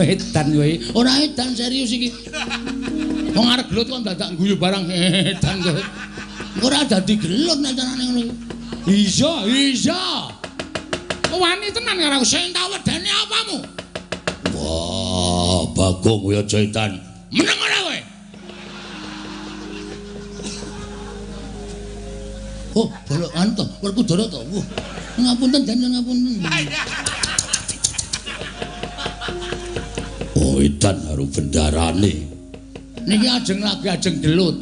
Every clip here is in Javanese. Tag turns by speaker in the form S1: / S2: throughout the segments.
S1: Edan kowe. Ora edan serius iki. Wong arep gelut kok dadak guyu barang edan kowe. Ora dadi gelut nek carane ngono. Iya, iya. Wani tenan karo aku sing tak wedeni apamu?
S2: Wah, Bagong kowe aja edan.
S1: Meneng ora kowe? Oh, bolok anu to, Werkudara to. Wah, ngapunten den ngapunten.
S2: Oh, edan karo bendarane.
S1: Niki ajeng lagi ajeng gelut.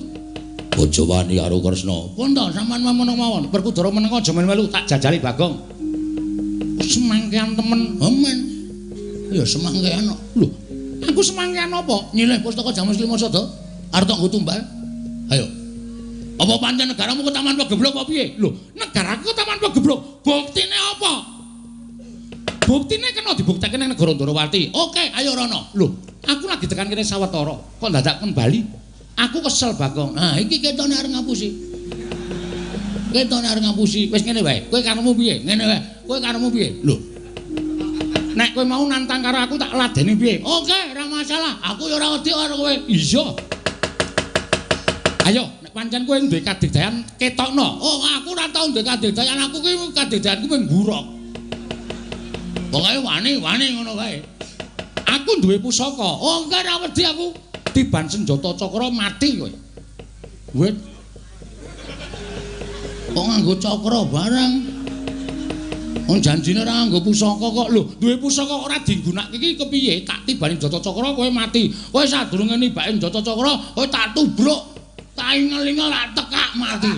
S2: Aja wani karo Kresna.
S1: Pun to, sampean meneng mawon. Werkudara meneng aja melu-melu, tak jajali Bagong. Semangkean temen. Amen. Ya semangkean kok. Lho, aku semangkean apa? Nyilih pustaka Jamus Lima Sada. Arep tak nggo tumbal. Ayo. Apa pancen negaramu ketaman pegeblok apa piye? Lho, negaraku ketaman pegeblok. Buktine apa? Buktine kena dibuktekke ning negara Ndorowati. Oke, ayo rono. Lho, aku lagi tekan kene sawetara, kok dadak kembali? Aku kesel Bagong. Nah, iki ketone arep ngapusi. Ketone arep ngapusi. Wis ngene wae. Kowe karepmu piye? Ngene wae. Kowe karepmu piye? Lho. Nek kowe mau nantang karo aku tak ladeni piye? Oke, ora masalah. Aku ya ora wedi karo kowe. Iya. Ayo, nek pancen kowe duwe kadigdayan ketokno. Oh, aku ora tau duwe kadigdayan. Aku ki kadigdayanku mung ngurok. Pokoke wani-wani ngono kae. Aku duwe pusaka. Oh, enggak ora wedi aku. Tiban senjata cakra mati kowe. Wit. Kok nganggo cakra barang? Wong janjine ora nganggo pusaka kok. Lho, duwe pusaka ora digunakake iki kepiye? Tak tibani senjata cakra kowe mati. Kowe sadurunge nibake senjata cakra, kowe tak tubruk. Tak ingel-ingel tak tekak mati.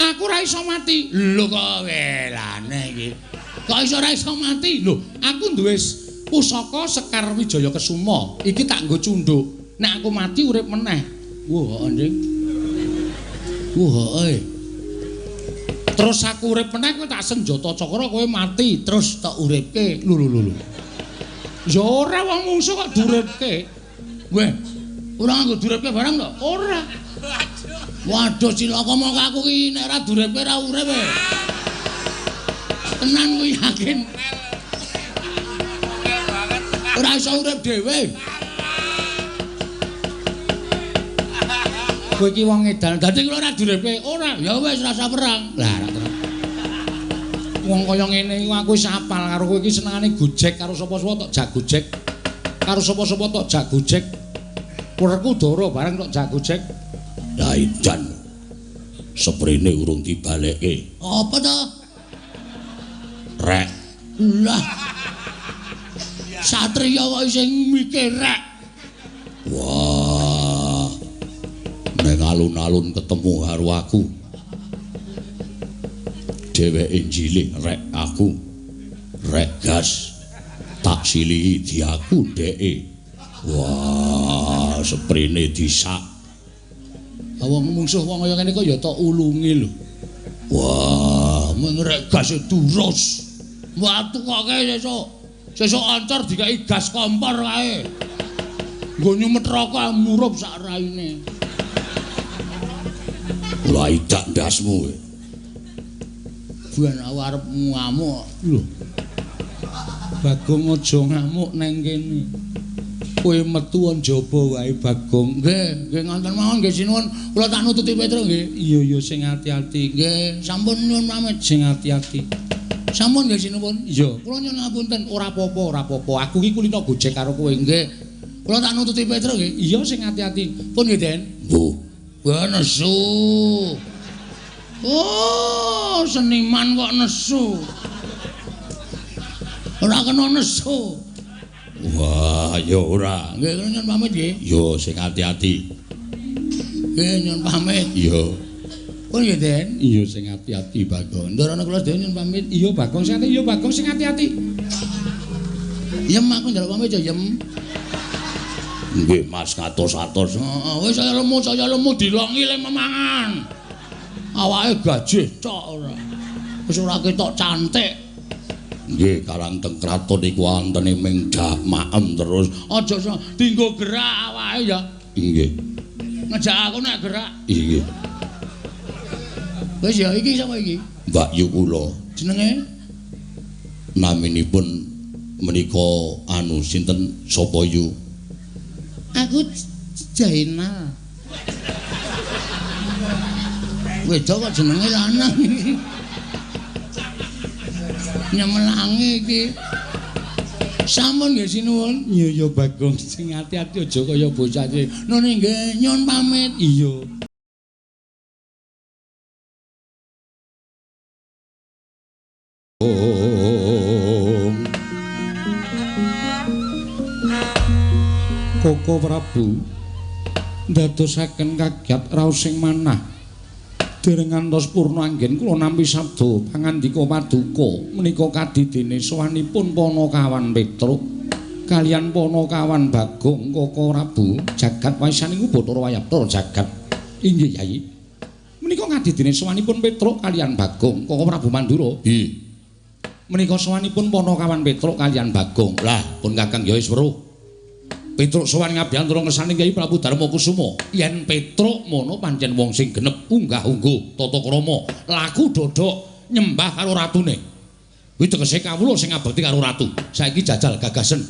S1: Aku ora iso mati. Lho kok welane iki. Kok iso ora iso mati? Lho, aku duwe pusaka Sekar Wijaya Kesuma. Iki tak nggo cunduk. Nek aku mati urip meneh. Wah, anjing. Wah, eh. Terus aku urip meneh kowe tak senjata cakra kowe mati, terus tak uripke. Lho lho lho. Ya ora wong mungsuh kok diuripke. Weh, ora nganggo diuripke barang to? Ora. Waduh cilaka mongko aku ki nek ora diuripke ora urip. Tenan kuwi yakin. Ora iso urip dhewe. Kowe iki wong edan. Dadi kula ora diuripke. Ora, ya wis rasa perang. Lah ora terus. Wong kaya ngene iku aku wis apal karo kowe iki senengane gojek karo sapa-sapa tok jak gojek. Karo sapa-sapa tok jak gojek. Werkudara bareng tok jak gojek.
S2: Lah edan. Seprene urung dibalekke.
S1: Apa to?
S2: Rek.
S1: Lah. Satriya kok isih mikir rek.
S2: Wah. Ning alun-alun ketemu karo aku. Dheweke njilih rek aku. Rek gas. Tak silihi diaku ndeke. Wah, seprene disak.
S1: Wong mungsuh wong kaya ngene kok ya tok ulungi lho.
S2: Wah,
S1: mung rek gas durus. Watu kok sesuk. Sesuk ancor dikai gas kompor kae. Nggo nyumet rokok murup sak raine.
S2: Lah idak ndasmu kowe.
S1: Ben aku arep ngamuk. Lho. Bagong aja ngamuk neng kene. Kowe metu njaba wae Bagong. Nggih, nggih ngonten mawon nggih sinuwun. Kula tak nututi Petro nggih. Iya iya sing ati-ati. Nggih, sampun nyuwun pamit sing ati-ati. Sampun nggih sinuwun. Iya, kula nyuwun ngapunten. Ora apa-apa, ora apa-apa. Aku iki kulino gojek karo kowe. Nggih. Kula tak nututi Petro nggih. Iya sing ati-ati. Pun nggih, Den.
S2: Mbuh.
S1: Wah nesu. Oh, seniman kok nesu. Ora kena nesu.
S2: Wah, ya ora.
S1: Nggih, kula nyuwun pamit nggih.
S2: Yo sing ati-ati.
S1: Nggih, nyuwun pamit.
S2: Iya.
S1: Pun nggih, Den.
S2: Iya sing ati-ati, Bagong.
S1: Ndarana kula sedaya nyuwun pamit. Iya, Bagong sing ati. Iya, Bagong sing ati-ati. Yem aku njaluk pamit ya, Yem.
S2: Nggih, Mas ngatos-atos.
S1: Heeh, wis saya lemu dilongi le memangan. Awake gajih tok ora. Wis ora ketok cantik.
S2: Nggih, karang teng kraton iku wontene ming dak maem terus.
S1: Aja dinggo gerak awake ya.
S2: Nggih.
S1: Ngejak aku nek gerak.
S2: Nggih.
S1: Wis ya iki sapa iki?
S2: Mbak Yu kula.
S1: Jenenge?
S2: Naminipun Menika anu sinten sapa yu?
S1: Aku Jainal. Wedok kok jenenge lanang iki. Nyemelangi iki. Sampun nggih sinuwun.
S2: Iya ya Bagong, sing ati-ati aja kaya bocah iki.
S1: Nune nggih nyuwun pamit.
S2: Iya. Koko Prabu ndadosaken kagiat raos sing manah. Dereng ngantos purna anggen kula nampi sabda pangandika paduka menika kadidene sowanipun Panakawan Petruk kaliyan Panakawan Bagong. Koko Prabu jagat waisaning Bathara Wayabdara jagat. Inggih Yai. Menika kadidene sowanipun Petruk kaliyan Bagong. Koko Prabu Mandura. Nggih. Menika sowanipun Panakawan Petruk kaliyan Bagong. Lah pun Kakang ya wis weruh. Petruk sowan ngabiyantara ngersane Kyai Prabu Darma Kusuma. Yen Petruk mono pancen wong sing genep unggah-ungguh tata krama, laku dodok nyembah karo ratune. Kuwi tegese kawula sing ngabekti karo ratu. Saiki jajal gagasen.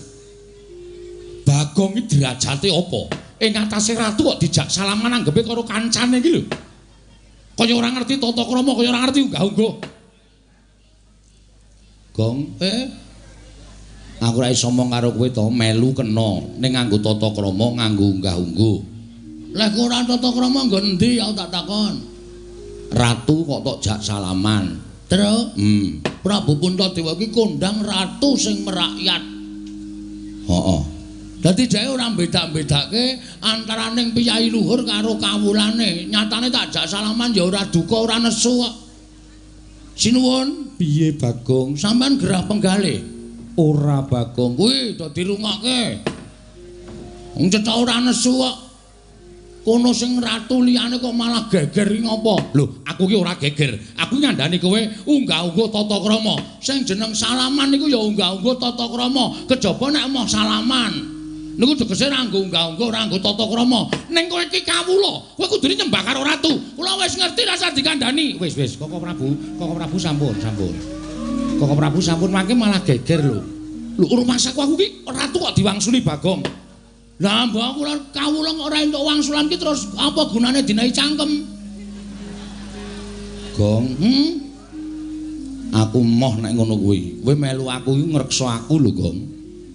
S2: Bagong iki derajate apa? Ing atase ratu kok dijak salaman anggepe karo kancane iki lho. Kaya ora ngerti tata krama, kaya ora ngerti unggah-ungguh. Gong, aku ora iso omong karo kowe to, melu kena ning nganggo tata krama, nganggo unggah-ungguh.
S1: Lah kok ora tata krama nggon endi aku tak takon.
S2: Ratu kok tok jak salaman.
S1: Terus, Prabu Puntadewa iki kondang ratu sing merakyat.
S2: Heeh.
S1: Dadi dheke ora beda-bedake antaraning piyai luhur karo kawulane. Nyatane tak jak salaman ya ora duka, ora nesu kok. Sinuwun,
S2: piye Bagong?
S1: Sampeyan gerah penggalih.
S2: Ora Bagong,
S1: kuwi do dirungokke. Wong cetha ora nesu kok. Kono sing ratu liyane kok malah geger iki ngopo?
S2: Lho, aku ki ora geger. Aku ngandani kowe unggah-ungguh tata krama.
S1: Sing jeneng salaman niku ya unggah-ungguh tata krama. Kejaba nek emoh salaman. Niku tegese ora nggo unggah-ungguh, ora nggo tata krama.
S2: Ning kowe iki kawula, kowe kudune nyembah karo ratu.
S1: Kula wis ngerti rasa dikandani.
S2: Wis wis, Koko Prabu, Koko Prabu sampun, sampun. Koko Prabu sampun mangke malah geger lho. Lho rumangsaku aku ki ratu kok diwangsuli Bagong.
S1: Lah mbok aku kawula kok ora entuk wangsulan ki terus apa gunane dinahi cangkem?
S2: Gong, Aku moh nek ngono kuwi. Kowe melu aku iki ngreksa aku lho, Gong.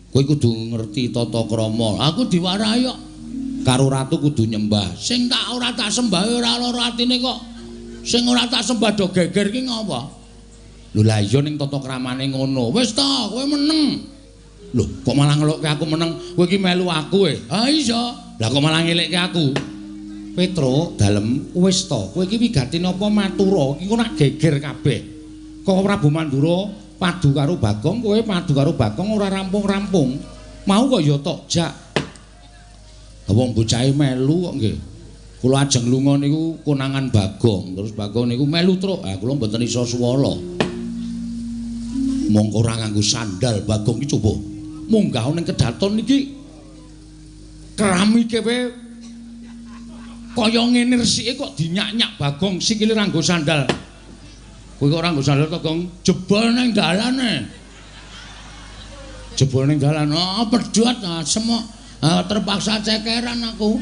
S2: Kowe kudu ngerti tata krama.
S1: Aku diwarahi kok.
S2: Karo ratu kudu nyembah.
S1: Sing tak ora tak sembah ora lara atine kok. Sing ora tak sembah do geger ki ngopo?
S2: Lho lah iya ning tata kramane ngono.
S1: Wis ta, kowe meneng.
S2: Lho, kok malah ngelokke aku meneng? Kowe iki melu aku e.
S1: Ha iya.
S2: Lah kok malah ngelekke aku? Petruk, dalem wis ta. Kowe iki wigati napa matura? Iki kok nak geger kabeh. Kok Prabu Mandura padu karo Bagong, kowe padu karo Bagong ora rampung-rampung. Mau kok ya tok jak. Lah wong bocahe melu kok nggih. Kula ajeng lunga niku konangan Bagong, terus Bagong niku melu truk. Ah kula mboten iso swala. Mongko ora nganggo sandal Bagong iki coba. Munggah ning kedaton iki keramike wae kaya ngene resike kok dinyak-nyak Bagong sikile ora nganggo sandal. Kowe kok ora nganggo sandal to, Gong?
S1: Jebol ning dalane.
S2: Jebol ning dalan.
S1: Oh, pedhot asem kok. Terpaksa cekeran aku.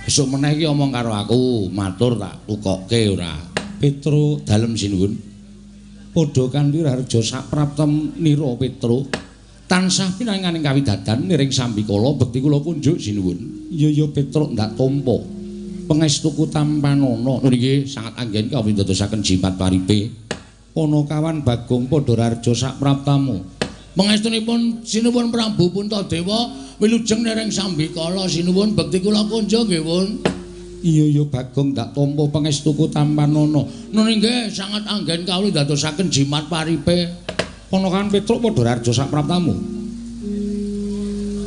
S2: Besok meneh iki omong karo aku, matur tak tukokke ora. Petruk dalem sinuwun. Padha kanthi raharja sapraptem nira Petruk. Tansah pinanganing kawidadan niring sambikala bekti kula kunjuk sinuwun. Iya ya Petruk ndak tampa. Pangestuku tampanana. Nggih sangat anggen kawula ndadosaken jimat paripe. Panakawan Bagong padha raharja sapraptamu.
S1: Pangestunipun sinuwun Prabu Puntadewa wilujeng niring sambikala sinuwun bekti kula kunjuk nggih pun.
S2: Iya ya Bagong ndak tampa pangestuku tampanana.
S1: Nun nggih sangat anggen kawula ndadosaken jimat paripe.
S2: Panakawan Petruk padha raharja sapraptamu.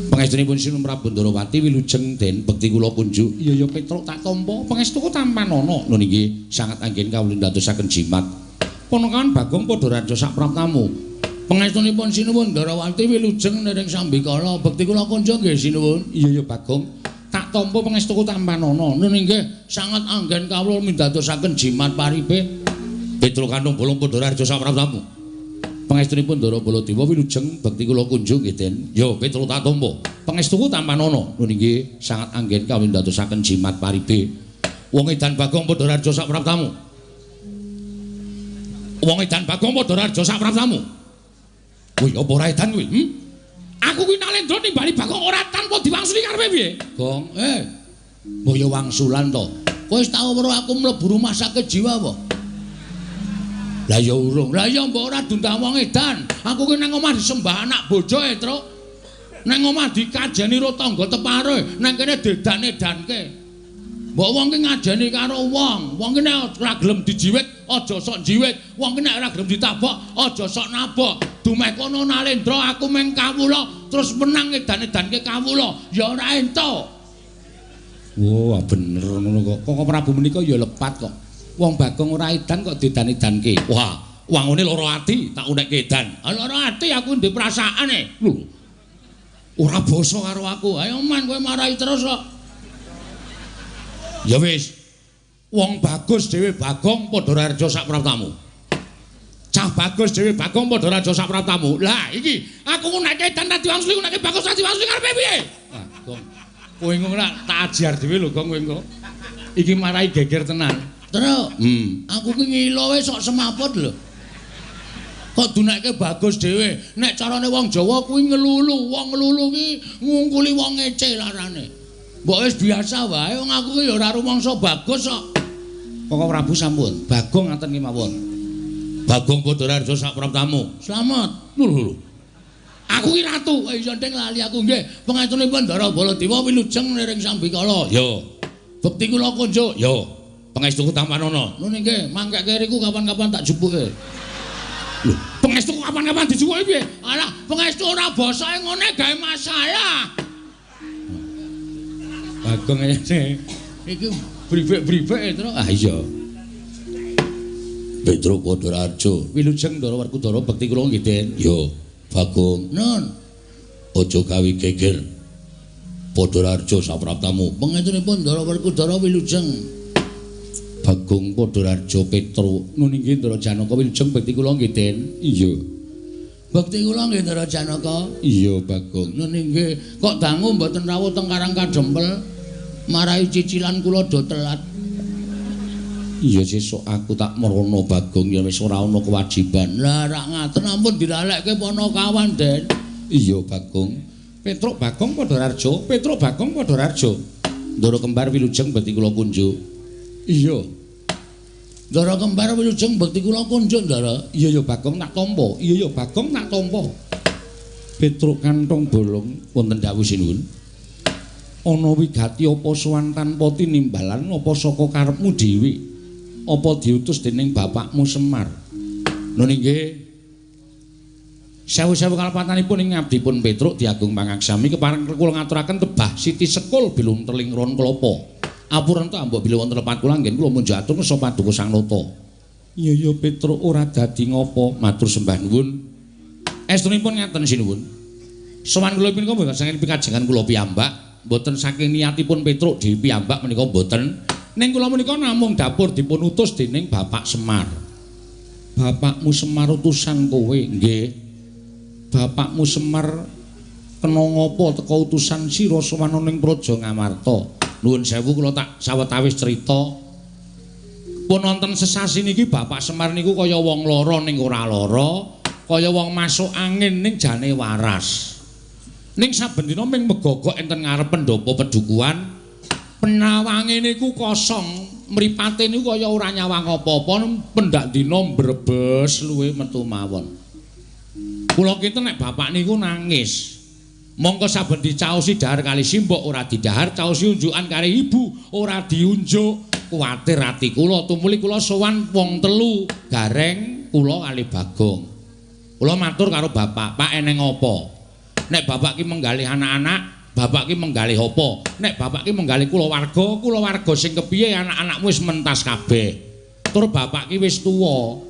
S2: Pangestunipun Sinuwun Prabu Ndarawati wilujeng den bekti kula kunjuk. Iya ya Petruk tak tampa pangestuku tampanana. Nun nggih sangat anggen kawula ndadosaken jimat. Panakawan Bagong padha raharja sapraptamu.
S1: Pangestunipun Sinuwun Ndarawati wilujeng niring sambikala bekti kula kunjuk nggih sinuwun.
S2: Iya ya Bagong tak tampa pangestuku tampanana.
S1: Nun nggih sangat anggen kawula mindadosaken jimat paripe.
S2: Petruk kantung bolong padha raharja sapraptamu.
S1: Pangestunipun Ndara Baladewa wilujeng bekti kula kunjung nggih Den. Ya Petro tak tampa. Pangestuku tampanana. Nun inggih sangat anggen kawula ndadosaken jimat paribe. Wong edan Bagong padha raja sak praptamu. Wong edan Bagong padha raja sak praptamu. Kuwi apa ora edan kuwi? Hmm? Aku kuwi Nalendra nimbali Bagong ora tanpa diwangsuli karepe piye? Gong, mbok ya wangsulan to. Kowe wis tau weruh aku mlebu rumah sakit jiwa apa? Lah ya urung. Lah ya mbok ora diundang wong edan. Aku ki nang omah disembah anak bojo e, Truk. Nang omah dikajeni ro tangga tepare, nang kene dedan-edanke. Mbok wong ki ngajeni karo wong. Wong ki nek ora gelem dijiwit, aja sok jiwit. Wong ki nek ora gelem ditabok, aja sok nabok. Dumeh kono Nalendra aku mung kawula terus menang edan-edanke kawula. Ya ora entuk. Wah, bener ngono kok. Koko Prabu menika ya lepat kok. Wong Bagong ora edan kok didan-edanke. Wah, wangune lara ati tak unekke edan. Ah lara ati aku ndek perasaane. Lho. Ora basa karo aku. Ayo man kowe marahi terus kok. Ya wis. Wong bagus dhewe Bagong padha raja sak praptamu. Cah bagus dhewe Bagong padha raja sak praptamu. Lah iki aku ngunekke edan ta diwangsuli ngunekke bagus ta diwangsuli karepe piye? Ah, Gong. Kowe ngono tak ajar dhewe lho Gong kowe engko. Iki marahi geger tenan. Truk, aku ki ngilo wis sok semaput lho. Kok dunekke bagus dhewe. Nek carane wong Jawa kuwi ngelulu, wong ngelulu ki ngungkuli wong ngece larane. Mbok wis biasa wae wong aku ki ya ora rumangsa bagus kok. Koko Prabu sampun, Bagong ngaten ki mawon. Bagong padha raja sak praptamu. Slamet. Lho lho. Aku ki ratu. Iya ndeng lali aku nggih. Pangestunipun Ndara Baladewa wilujeng niring sambikala. Ya. Bekti kula kunjuk. Ya. Pangestuku tampanana. Nun nggih, mangkeke riku kapan-kapan tak jupuke. Lho, pangestuku kapan-kapan dijupuke piye? Alah, pangestu ora basae ngene gawe masalah. Bagong ngene. Iki bribek-bribek Tru. Ah iya. Petro Padha Raja. Wilujeng Ndara Werkudara bekti kula nggih, Den. Ya, Bagong. Nun. Aja gawe geger. Padha Raja sapraptamu. Pangestunipun Ndara Werkudara wilujeng. Bagong Padha Raja Petro. Nun inggih Ndara Janaka wilujeng bekti kula nggih, Den. Iya. Bekti kula nggih Ndara Janaka. Iya, Bagong. Nun inggih. Kok dangu mboten rawuh teng Karang Kadempel? Marahi cicilan kula do telat. Iya sesuk aku tak merono Bagong ya wis ora ana kewajiban. Lah rak ngaten ampun dilalekke Panakawan, Den. Iya, Bagong. Petruk Bagong Padha Raja, Petruk Bagong Padha Raja. Ndara kembar wilujeng bekti kula kunjuk. Iya. Ndara kembar wilujeng bekti kula kunjuk, Ndara. Iya ya Bagong tak tampa. Iya ya Bagong tak tampa. Petruk kantong bolong wonten dawuh sinuwun. Ana wigati apa sowan tanpa tinimbalan apa saka karepmu dhewe? Apa diutus dening bapakmu Semar? Nun inggih. Sewu-sewu kalepatanipun ing ngabdipun Petruk diagung pangaksami kepareng kula ngaturaken tebah siti sekul bilung teling ron klapa. Apurenta mbok bilih wonten lepat kula anggen kula munjuk atur kersa paduka Sang Nata. Iya ya Petruk ora dadi ngapa, matur sembah nuwun. Estunipun ngaten sinuwun. Sowan kula punika mboten saking pikajengan kula piyambak, mboten saking niatipun Petruk dhewe piyambak menika mboten. Ning kula menika namung dapur dipun utus dening Bapak Semar. Bapakmu Semar utusan kowe? Nggih. Bapakmu Semar kena ngapa teka utusan sira sowan ning Praja Ngamarta? Nuwun sewu kula tak sawetawis crita. Pun wonten sesasi niki Bapak Semar niku kaya wong lara ning ora lara, kaya wong masuk angin ning jane waras. Ning saben dina ming megogok enten ngarep pendopo pedukuhan, penawange niku kosong, mripate niku kaya ora nyawang apa-apa, pendak dina mbrebes luwe metu mawon. Kula kinten nek bapak niku nangis. Mongko saben dicaosi dahar kali simbok ora didahar, caosi unjukan kali ibu ora diunjuk. Kuwatir ati kula tumuli kula sowan wong telu, Gareng, kula kali Bagong. Kula matur karo bapak, "Pak eneng apa?" Nek bapak ki menggalih anak-anak, bapak ki menggalih apa? Nek bapak ki menggalih kulawarga, kulawarga sing kepiye anak-anakmu wis mentas kabeh. Tur bapak ki wis tuwa.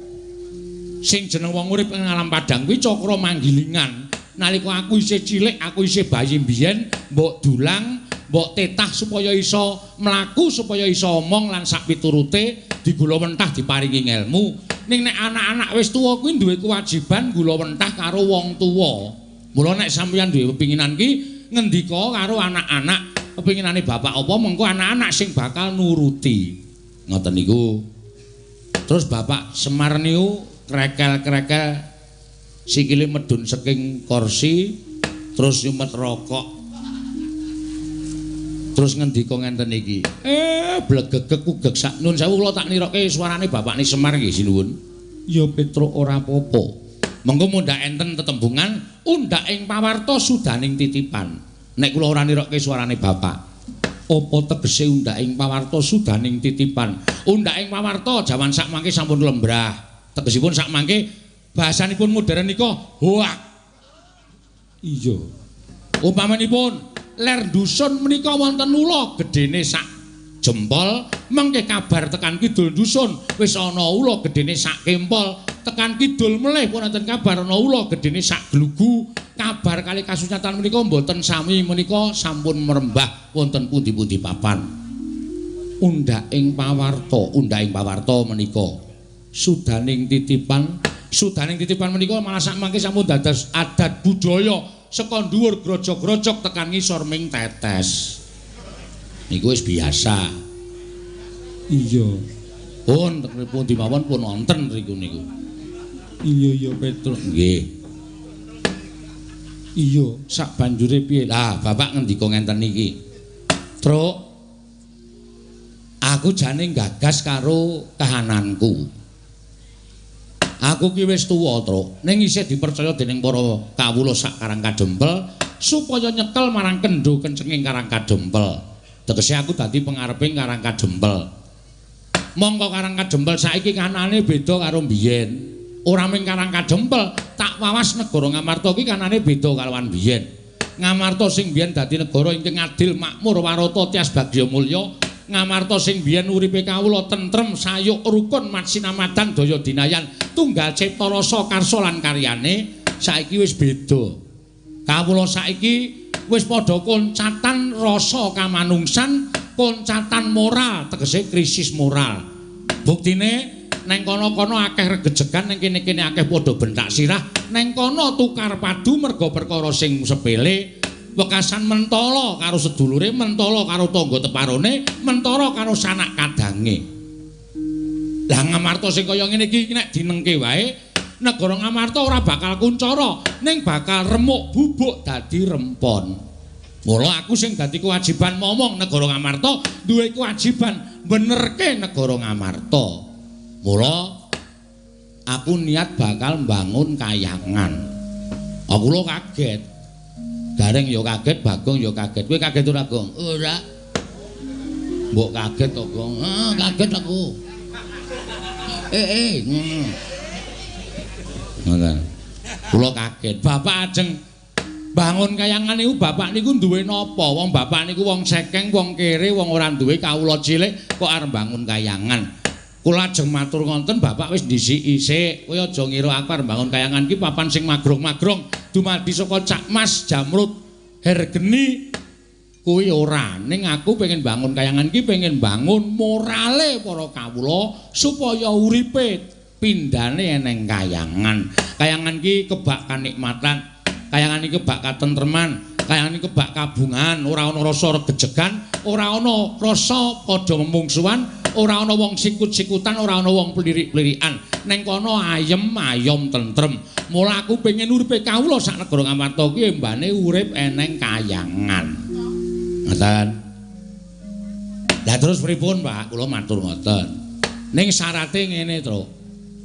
S1: Sing jeneng wong urip ing alam padang kuwi cakra manggilingan. Nalika aku isih cilik, aku isih bayi mbiyen, mbok dulang, mbok tetah supaya iso mlaku, supaya iso omong lan sak piturute digula mentah diparingi ngelmu. Ning nek anak-anak wis tuwa kuwi duwe kewajiban gula wentah karo wong tuwa. Mula nek sampeyan duwe pepinginan ki ngendika karo anak-anak, pepinginane bapak apa mengko anak-anak sing bakal nuruti. Ngoten niku. Terus Bapak Semar niku krekel-krekel sikile medhun saking kursi terus nyumet rokok. Terus ngendika ngenten iki. Blegegeg kugeg sak nun sewu kula tak niroke suarane bapakne Semar nggih sinuwun. Ya Petruk ora apa-apa. Mengko mundhak enten tetembungan undhak ing pawarta sudaning titipan. Nek kula ora niroke suarane bapak. Apa tegese undhak ing pawarta sudaning titipan? Undhak ing pawarta jaman sakmangke sampun lembrah. Tegesipun sakmangke bahasanipun modern nika hoak. Iya. Upamanipun ler dusun menika wonten ula gedene sak jempol, mengke kabar tekan kidul dusun wis ana ula gedene sak kempol, tekan kidul melih pun wonten kabar ana ula gedene sak glugu. Kabar kali kasunyatan menika mboten sami menika sampun merembah wonten pundi-pundi papan. Undhak ing pawarta, undhak ing pawarta menika sudaning titipan, sudaning titipan menika malah sakmangke sampun dados adat budaya saka dhuwur grojog-grojog tekan ngisor ming tetes. Niku wis biasa.
S2: Iya.
S1: Pun pundi mawon pun wonten mriku niku.
S2: Iya ya Petruk.
S1: Nggih.
S2: Iya,
S1: sak banjure piye? Lah, bapak ngendika ngenten iki. Truk, aku jane gagas karo kahananku. Aku ki wis tuwa, Truk. Ning isih dipercaya dening para kawula sak Karang Kadempel supaya nyekel marang kendho kencenging Karang Kadempel. Tegese aku dadi pengareping Karang Kadempel. Mongko Karang Kadempel saiki kanane beda karo mbiyen. Ora mung Karang Kadempel, tak wawas negara Ngamarta ki kanane beda kalawan biyen. Ngamarta sing biyen dadi negara ingkang adil, makmur, warata, tias bagya mulya. Ngamarta sing biyen uripe kawula tentrem, sayuk, rukun, matsinamadan, daya dinayan, tunggal cipta rasa karsa lan karyane saiki wis beda. Kawula saiki wis padha koncatan rasa kamanungsan, koncatan moral, tegese krisis moral. Buktine neng kono-kono akeh regejegan, neng kene-kene akeh padha bentak sirah, neng kono tukar padu merga perkara sing sepele, wekasan mentala karo sedulure, mentala karo tangga teparone, mentara karo sanak kadange. Lah Ngamarta sing kaya ngene iki nek dinengke wae, negara Ngamarta ora bakal kuncara, ning bakal remuk bubuk dadi rempon. Mula aku sing dadi kewajiban momong negara Ngamarta duwe kewajiban benerke negara Ngamarta. Mula aku niat bakal mbangun kayangan. Aku lho kaget. Gareng ya kaget, Bagong ya kaget. Kowe kaget ora, Gong? Ora. Mbok kaget to, Gong? Kaget aku. Ngono. Ngoten. Kula kaget. Bapak ajeng bangun kayangan niku bapak niku duwe napa? Wong bapak niku wong sekeng, wong kere, wong ora duwe kawula cilik kok arep bangun kayangan. Kula ajeng matur ngonten bapak wis ndhisiki sik. Kowe aja ngira aku arep bangun kayangan ki papan sing magrong-magrong dumadi saka Cak Mas, Jamrut, Hergeni kuwi ora. Ning aku pengen bangun kayangan ki pengen bangun morale para kawula supaya uripe pindhane eneng kayangan. Kayangan ki kebak kanikmatan, kayangan iki kebak katentreman, kayangan iki kebak kabungan, ora ana rasa regejegan, ora ana rasa padha memungsuhan, ora ana wong sikut-sikutan, ora ana wong plirik-plirikan. Neng kono ayem ayom tentrem. Mula aku pengen uripe kawula sak negara Ngamarta ki embane urip eneng kayangan. Ngoten. Lah terus pripun, Pak? Kula matur ngoten. Ning syarate ngene, Truk.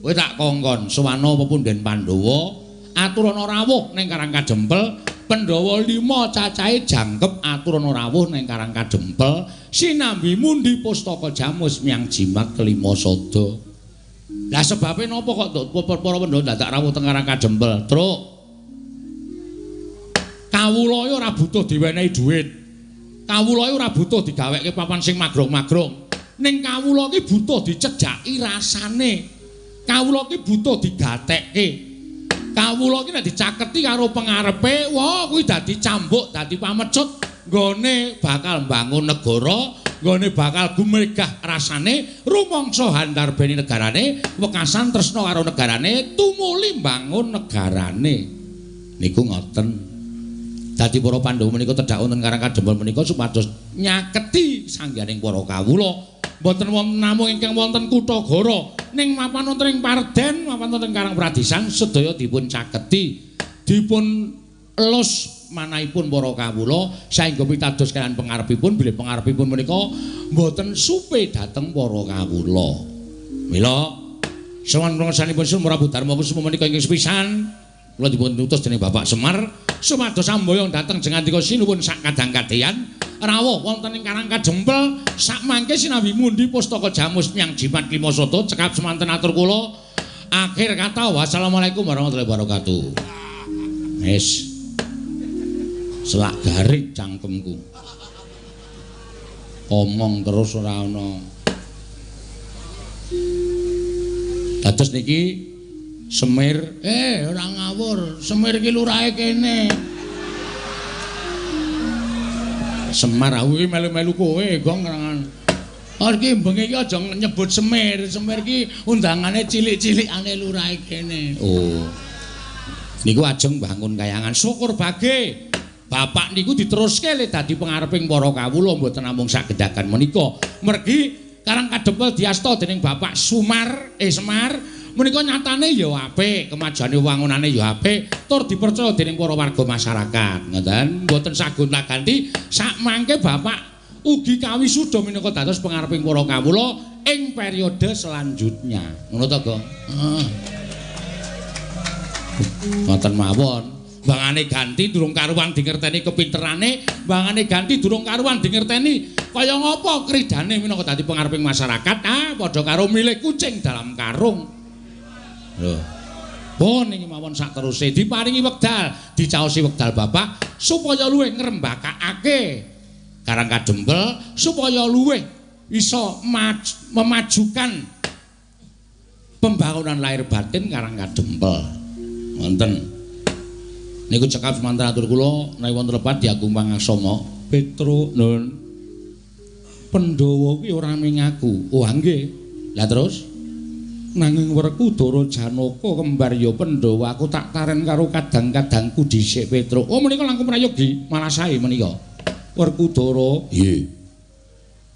S1: Kowe tak kongkon sowana pepunden Pandhawa, aturana rawuh ning Karang Kadempel. Pandhawa 5 cacahe jangkep aturana rawuh ning Karang Kadempel sinambi mundi pustaka jamus miang jimat kelima sada. Lah sebabe napa kok para Pandhawa dadak rawuh teng Karang Kadempel? Truk. Kawula ora butuh diwenehi dhuwit. Kawula ora butuh digawekke papan sing magrong-magrong. Ning kawula ki butuh dicejaki rasane. Kawula ki butuh digatekke. Kawula iki nek dicaketi karo pengarepe, wah kuwi dadi cambuk, dadi pamecut nggone bakal mbangun negara, nggone bakal gumregah rasane rumangsa handarbeni negarane, wekasan tresna karo negarane, tumuli mbangun negarane. Niku ngoten. Dadi para Pandhawa menika tedhak wonten Karang Kadempel menika supados nyaketi sangganing para kawula. Mboten wonten namung ingkang wonten Kutagara, ning mapan wonten ing Parden, mapan wonten Karang Pradisan sedaya dipun caketi, dipun elus manahipun para kawula saengga pitados kaliyan pangarepipun bilih pangarepipun menika mboten supe dhateng para kawula. Mila sowan pangsanipun Sun Prabu Darma Kusuma menika ingkang sepisan kula dipun utus dening Bapak Semar supados samboyong dhateng jengandika sinuwun sak kadang-kadeyan rawuh wonten ing Karang Kadempel sakmangke sinambi mundi pustaka jamus nyang Jimat Klimasada. Cekap semanten atur kula, akhir kata wassalamualaikum warahmatullahi wabarakatuh. Wis selak garik cangkemku, omong terus ora ana. Dados niki Semir, ora ngawur, Semir iki lurahe kene. Semar aku iki melu-melu kowe, Gong kerangan. Oh iki bengi iki aja nyebut Semir, Semir iki undangane cilik-cilikane lurahe kene. Oh. Niku ajeng bangun kayangan, syukur bage. Bapak niku diteruske le dadi pengareping para kawula mboten namung sagedagan menika. Mergi Karang Kadempel diasta dening Bapak Sumar, Semar menika nyatane ya apik, kemajuane wangunane ya apik, tur dipercaya dening para warga masyarakat. Ngoten, mboten sagonta-ganti sakmangke Bapak ugi kawisuda minangka dados pengareping para kawula ing periode selanjutnya. Ngono to, Gong? Heeh. Ngoten mawon. Bangane ganti durung karuan dingerteni kepinterane, bangane ganti durung karuan dingerteni kaya ngapa kridane minangka dadi pengareping masyarakat, padha karo milih kucing dalam karung. Lho. Pun niki mawon sak teruse diparingi wekdal, dicaosi wekdal Bapak supaya luwih ngrembakakake Karang Kadempel, supaya luwih iso memajukan pembangunan lahir batin Karang Kadempel. Wonten. Niku cekap semanten atur kula, menawi wonten lepat diagung pangaksama. Petruk nun. Pandhawa kuwi ora ming aku. Oh nggih. Lah terus nanging Werkudara Janaka kembar ya Pandhawa, aku tak taren karo kadang-kadangku dhisik Petruk. Oh menika langkung prayogi, malah sae menika. Werkudara, nggih.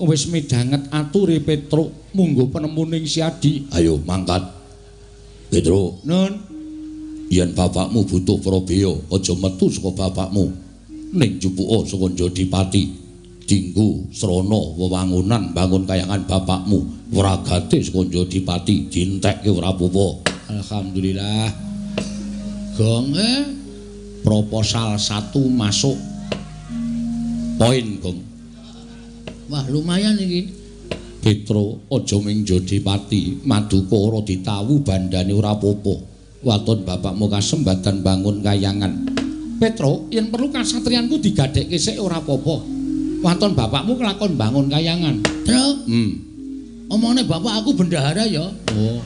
S1: Wis midhanget ature Petruk, munggo penemuning Siadi.
S3: Ayo mangkat. Petruk,
S1: nun.
S3: Yen bapakmu butuh prabeya, aja metu saka bapakmu. Ning jupuka saka Jodipati. Dinggo srana wewangunan bangun kayangan bapakmu. Wragate saka Jodipati dientekke ora apa-apa.
S1: Alhamdulillah. Gong proposal 1 masuk.
S3: Poin, Gong.
S1: Wah, lumayan iki.
S3: Petro, aja ming Jodipati, maduka ora ditawu bandane ora apa-apa. Waton bapakmu kasembatan bangun kayangan.
S1: Petro, yen perlu kasatriyanku digadhekke sik ora apa-apa. Waton bapakmu kelakon bangun kayangan. Tro? Omongane bapak aku bendahara ya. Oh.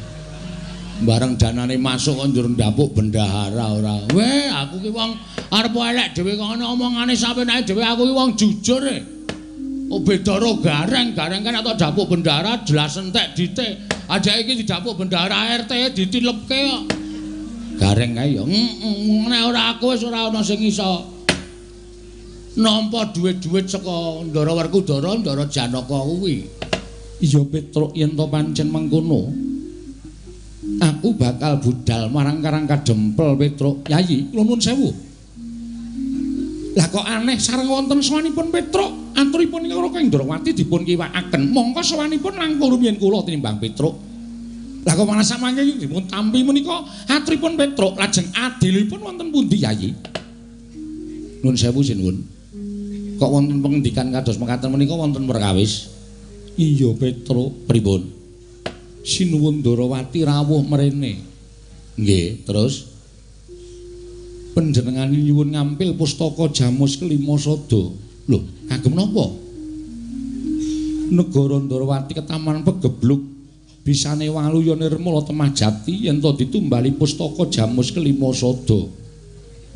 S1: Bareng danane masuk kok njur ndapuk bendahara ora. Weh, aku ki wong arep elek dhewe kok ana omongane sapenake dhewe, aku ki wong jujur e. Oh beda ro gareng, gareng kan atau dapuk bendahara jelas entek dite. Ajake iki didapuk bendahara RT ditilepke kok. Gareng kae ya. Nek ora aku wis ora ana sing iso nampa dhuwit-dhuwit saka Ndara Werkudara, Ndara Janaka kuwi.
S2: Iya Petruk, yen to pancen mengkono, aku bakal budal marang Karang Kadempel Petruk. Yayi, kula nuwun sewu. Lah kok aneh sareng wonten sowanipun Petruk, aturipun ingkang Raka Indrawati dipun kiwakaken. Mongko sowanipun langkung rumiyin kula tinimbang Petruk. Lah kok malah samangke dipun tampi menika aturipun Petruk, lajeng adilipun wonten pundi Yayi? Nuwun sewu sinuwun. Kok wonten pengendikan kados mekaten menika wonten perkawis? Iya Petruk,
S3: pripun?
S2: Sinuwun Ndrawati rawuh mrene.
S3: Nggih, terus
S2: panjenengane nyuwun ngampil pustaka Jamus Kelima Sada.
S1: Lho, kagem napa?
S2: Negara Ndrawati ketaman pegebluk bisane waluya nirmala temah jati yen to ditumbali pustaka Jamus Kelima Sada.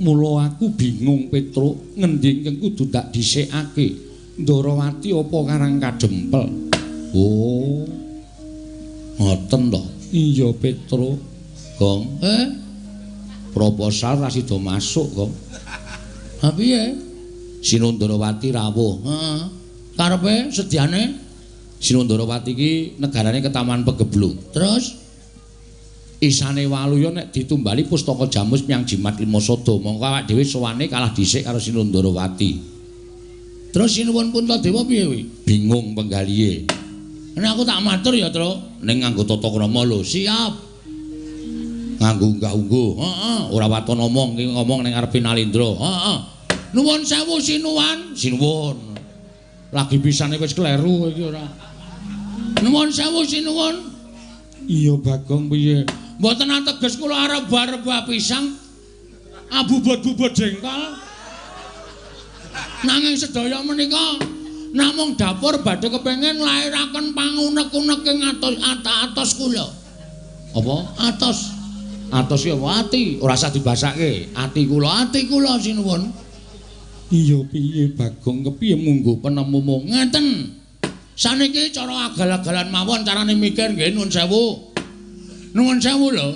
S2: Mula aku bingung Petruk, ngendi ingkang kudu tak dhisikake. Ndarawati apa Karang Kadempel?
S3: Oh. Ngoten to.
S2: Iya, Petro.
S3: Gong. Proposal ra sida masuk, Gong.
S1: Ha piye?
S3: Sinundarawati rawuh.
S1: Heeh. Karepe sediane
S3: Sinundarawati iki negarane Ketaman Pegebluk.
S1: Terus
S3: isane Waluya nek ditumbali pustaka Jamus menyang Jimat Lima Sada, mongko awak dhewe sowane kalah dhisik karo Sinundarawati.
S1: Terus Sinuwun Puntadewa piye kuwi?
S3: Bingung penggalihe.
S1: Nek aku tak matur ya, Truk.
S3: Ning nganggo tata krama lho.
S1: Siap.
S3: Nganggo unggah-ungguh.
S1: Heeh,
S3: ora waton omong, ki ngomong ning ngarepe Nalindra.
S1: Heeh. Nuwun sewu Sinuwan.
S3: Sinuwun. Lagi pisane wis kleru iki ora.
S1: Nuwun sewu Sinuwun.
S2: Iya, Bagong piye?
S1: Mboten ateges kula arep rebah pisang. Abubut-bubut jengkol. Nanging sedaya menika namung dapur badhe kepengin nglairaken pangunek-unek ing atos kula.
S3: Apa?
S1: Atos.
S3: Atos ki apa? Ati, ora usah dibasake. Ati kula sinuwun.
S2: Iya piye Bagong, kepiye munggo penemumu?
S1: Ngeten. Saniki cara agal-agalan mawon carane mikir nggih nuwun sewu. Nuwun sewu lho.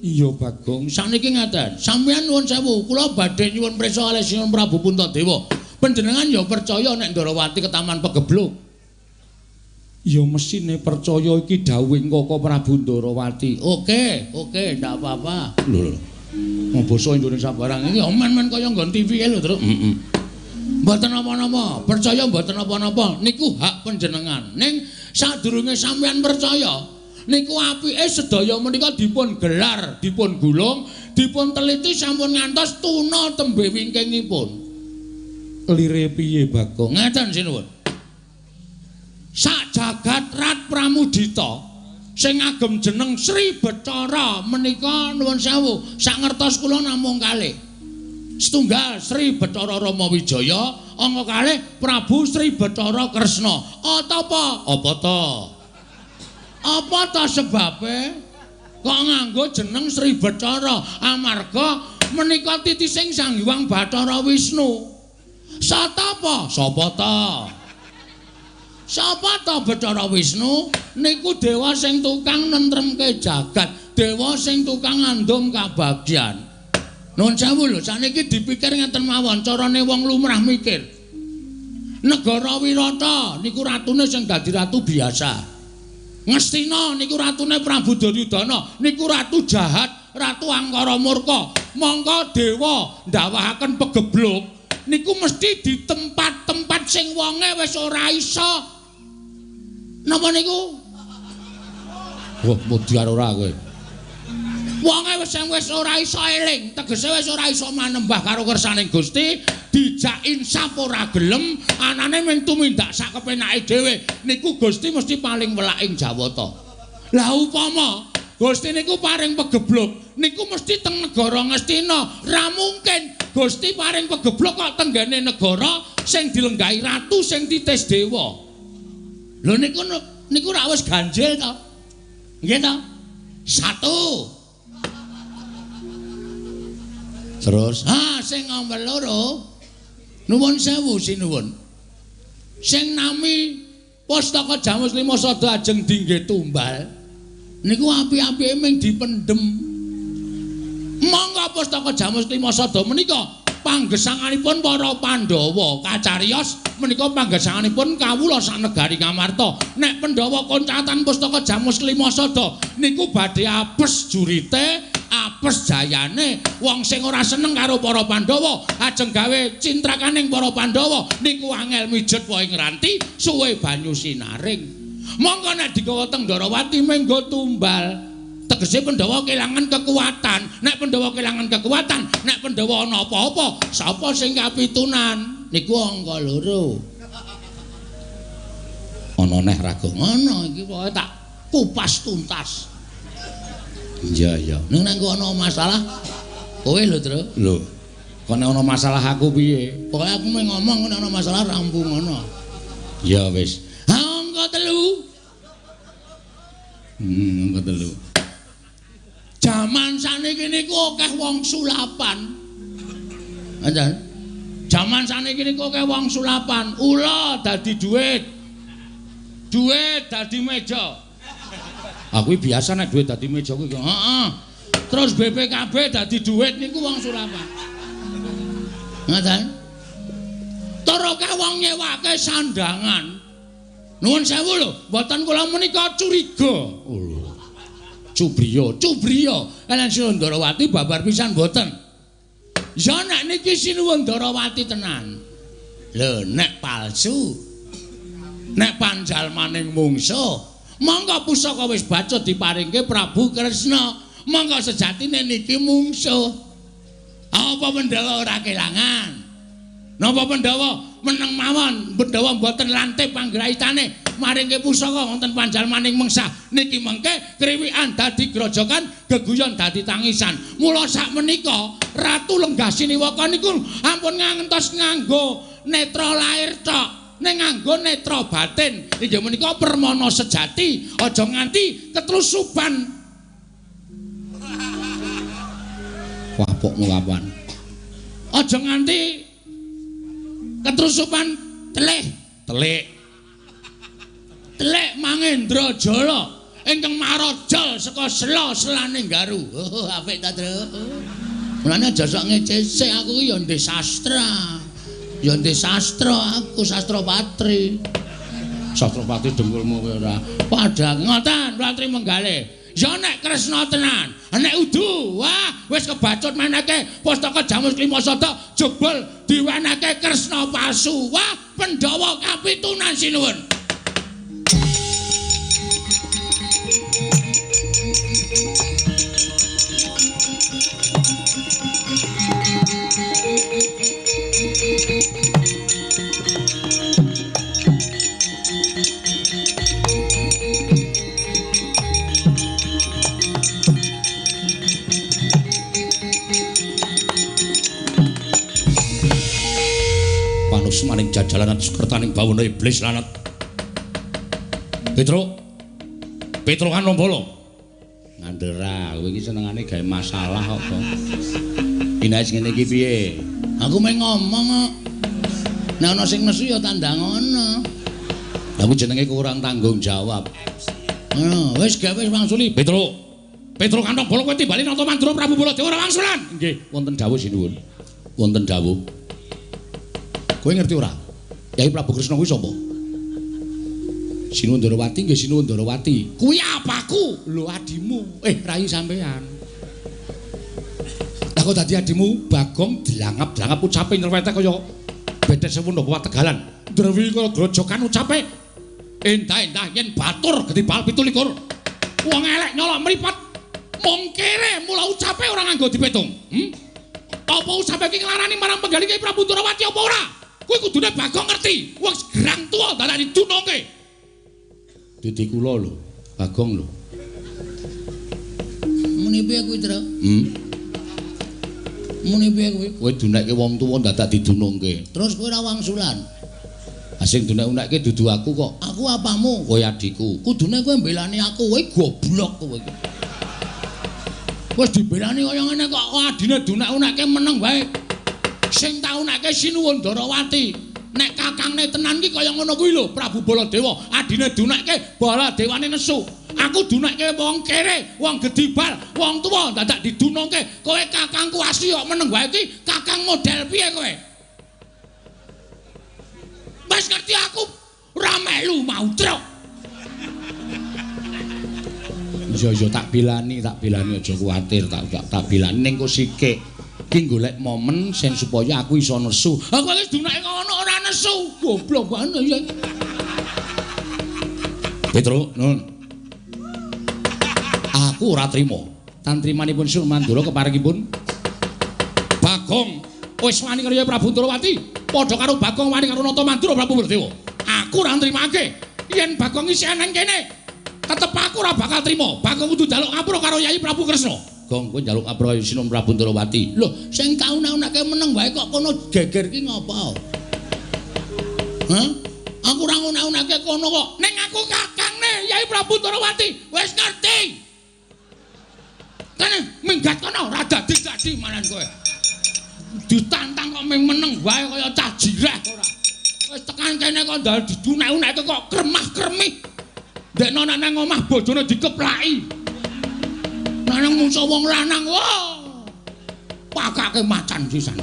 S2: Iya Bagong,
S1: saniki ngeten. Sampeyan nuwun sewu, kula badhe nyuwun prisa kalih Sinuwun Prabu Puntadewa. Panjenengan ya percaya nek Ndarawati Ketaman Pegebluk?
S2: Ya mesine percaya iki dawuhing Koko Prabu Ndarawati.
S1: Oke, oke, ndak apa-apa.
S3: Lho lho.
S1: Basa Indonesia barang iki men-men kaya nggon TV lho, Truk.
S3: Heeh.
S1: Mboten napa-napa, percaya mboten napa-napa, niku hak panjenengan. Ning sadurunge sampeyan percaya, niku apike sedaya menika dipun gelar, dipun gulung, dipun teliti sampun ngantos tuna tembe wingkingipun.
S2: Lire piye Bagong?
S1: Ngeten sinuwun. Sak jagat Rat Pramudita sing ngagem jeneng Sri Bathara menika nuwun sewu, sak ngertos kula namung kalih. Setunggal Sri Bathara Rama Wijaya, angka kalih Prabu Sri Bathara Kresna. Atapa?
S3: Apa ta?
S1: Apa ta sebabe kok nganggo jeneng Sri Bathara? Amarga menika titising Sang Hyang Bathara Wisnu. Satapa?
S3: Sapa ta?
S1: Sapa ta Bathara Wisnu? Niku dewa sing tukang nentremke jagat, dewa sing tukang ngandum kabagyan. Nuwun sewu lho, saniki dipikir ngeten mawon, carane wong lumrah mikir. Negara Wirata niku ratune sing dadi ratu biasa. Ngastina niku ratune Prabu Duryudana, niku ratu jahat, ratu angkara murka. Mongko dewa ndawahaken pegebluk niku mesti di tempat-tempat sing wonge wis ora iso. Napa niku?
S3: Wah, mudyar ora kowe.
S1: Wonge wis ora iso eling, tegese wis ora iso manembah karo kersaning Gusti, dijak insaf ora gelem, anane mung tumindak sak kepenake dhewe. Niku Gusti mesti paling welak ing Jawata. Lah upama Gusti niku paring pegebluk, niku mesti teng negara Ngastina. Ra mungkin Gusti paring pegebluk kok tenggene negara sing dilenggahi ratu sing titis dewa. Lho niku niku rak wis ganjil to. Nggih to? Satu.
S3: Terus
S1: ha sing nomor loro nuwun sewu sinuwun. Sing nami Pustaka Jamus Lima Sada ajeng dingge tumbal niku api-apike ming dipendhem. Monggo Pustaka Jamus Lima Sada menika panggesanganipun para Pandhawa kacariyos menika panggesanganipun kawula sanegari Ngamarta. Nek Pandhawa koncatan Pustaka Jamus Lima Sada niku badhe apes jurite, apes jayane. Wong sing ora seneng karo para Pandhawa ajeng gawe cintrakaning para Pandhawa niku angel mijet wae ngranti suwe banyu sinaring. Monggo nek digawa teng Ndarawati menggo tumbal. Tegese Pandhawa kelangan kekuatan. Nek Pandhawa kelangan kekuatan, nek Pandhawa ana apa-apa, sapa sing kapitunan? Niku angka loro.
S3: Ana neh Rago.
S1: Ana iki pokoke tak kupas tuntas.
S3: Iya iya.
S1: Ning nek ana masalah kowe lho, Tru.
S3: Lho. Kok nek ana masalah aku piye?
S1: Pokoke aku mung ngomong nek ana masalah rampung ngono.
S3: Ya wis.
S1: Ha angka telu.
S3: Angka telu.
S1: Jaman saniki niku akeh wong sulapan. Ngoten. Jaman saniki niku akeh wong sulapan, ula dadi duit. Duit dadi meja. Aku biasa nek duit dadi meja kuwi. Heeh. Terus BPKB dadi duit niku wong sulapan. Ngoten. Tur akeh wong nyewake sandangan. Nuwun sewu lho, mboten kula menika curiga. Oh. Cubriya, cubriya. Kaliyan Sinuwun Ndarawati babar pisan mboten. Ya nek niki Sinuwun Ndarawati tenan. Lho nek palsu. Nek panjalmaning mungsuh, monggo pusaka wis bacut diparingke Prabu Kresna. Monggo sejatine niki mungsuh. Apa Pandhawa ora kelangan? Napa Pandhawa meneng mawon, Pandhawa mboten lantip panggraitane maringke pusaka wonten panjalmaning mengsah. Niki mengke kriwikan dadi grojokan, geguyon dadi tangisan. Mula sakmenika Ratu Lenggah Siniwaka niku ampun ngantos nganggo netra lair tok, ning nganggo netra batin. Inggih menika permana sejati, aja nganti ketlusuban. Wah, pokmu kapan? Aja nganti ketrusupan telih, telik. Telik Mangendra Jala ingkang maraja saka sela-selane Garu. Oh, apik ta, Tru? Mulane aja sok ngecese aku ki ya ndek sastra. Ya ndek sastra aku, sastra patri. Sastra patri dengkulmu kowe ora. Padha ngoten, Ratri Menggale. Ya nek Kresna tenan, nek udu, wah wis kebacut meneke pustaka Jamus Klima Sada jebul diwenehke Kresna palsu. Wah, Pandhawa kapitunan sinuwun.
S3: Maning jajalanan sekertaning bawana iblis lanat. Petro, Petro Kanombolo.
S1: Ngandera, kowe iki senengane gawe masalah kok. Inais ngene iki piye? Aku mung ngomong kok. Nek ana sing nesu ya tandang ngono.
S3: Aku jenenge kurang tanggung jawab.
S1: Ngono, wis gawe wis wangsuli.
S3: Petro, Petro Kanombolo kowe timbali nata Mandura Prabu Baladewa ora wangsulan. Nggih, wonten dawuh sinuwun. Wonten dawuh. Kowe ngerti ora? Yai Prabu Kresna kuwi sapa? Sinuwun Ndarawati nggih Sinuwun Ndarawati. Kuwi apaku? Lho adimu. Rai sampean. Lah kok dadi adimu Bagong dilangap-dilangap ucape nyerwetek kaya bedet sewu napa Tegalan. Ndrewi kaya grojokan ucape. Endah-endah yen batur gedhi bal 27. Wong elek nyolok mripat. Mung kere mula ucape ora nganggo dipitung. Apa ucape iki nglarani marang penggalih Kyai Prabu Ndarawati apa ora? Kuwi kudune Bagong ngerti. Wong gerang tuwa dadak didunungke. Didi kula lho, Bagong lho.
S1: Muni piye kuwi, Tru? Muni piye kuwi?
S3: Kowe dunekke wong tuwa dadak didunungke.
S1: Terus kowe ora wangsulan.
S3: Ah sing dunek-unekke dudu aku kok.
S1: Aku apamu?
S3: Kowe adikku.
S1: Kudune kowe mbelani aku, kowe goblok kowe iki. Wis dibelani kaya ngene kok adine dunek-unekke meneng wae. Sing taunake Sinuwun Ndarawati. Nek kakangne tenan ki kaya ngono kuwi lho, Prabu Baladewa. Adine dunekke, Baladewane nesu. Aku dunekke wong kere, wong gedibal, wong tuwa dadak didunungke. Kowe kakangku asli kok meneng wae iki, kakang model piye kowe? Wis ngerti aku ora melu mau truk.
S3: Iya iya tak bilani aja kuwatir, tak bilani ning kok sikik. Ki golek momen sing supaya aku iso nesu.
S1: Aku wis dunake ngono ora nesu. Goblok banget ya.
S3: Petro, nun. Aku ora trima.
S1: Tantrimanipun Sur Mandura keparengipun
S3: Bagong wis wani karo Prabu Ndarawati, padha karo Bagong wani karo Nata Mandura Prabu Baladewa. Aku ora nrimake. Yen Bagong isih eneng kene, tetep aku ora bakal trima. Bagong kudu njaluk ngapura karo Yai Prabu Kresna. Gong kowe njaluk ngapura karo Sinuwun Prabu Ndarawati.
S1: Lho, sing taun-taunake meneng wae kok kono geger ki ngopo? Hah? Aku ora ngunak-unake kono kok.
S3: Ning aku kakangne Yai Prabu Ndarawati. Wis ngerti. Kene minggat kono ora dadi-dadi malan kowe.
S1: Ditantang kok ming meneng wae kaya cah jireh ora. Wis tekan kene kok ndal didunek-unekke kok kremah-kremih. Ndekno nek nang omah bojone dikeplaki. Nek nang mungsuh wong lanang, wah. Pakake macan sisan.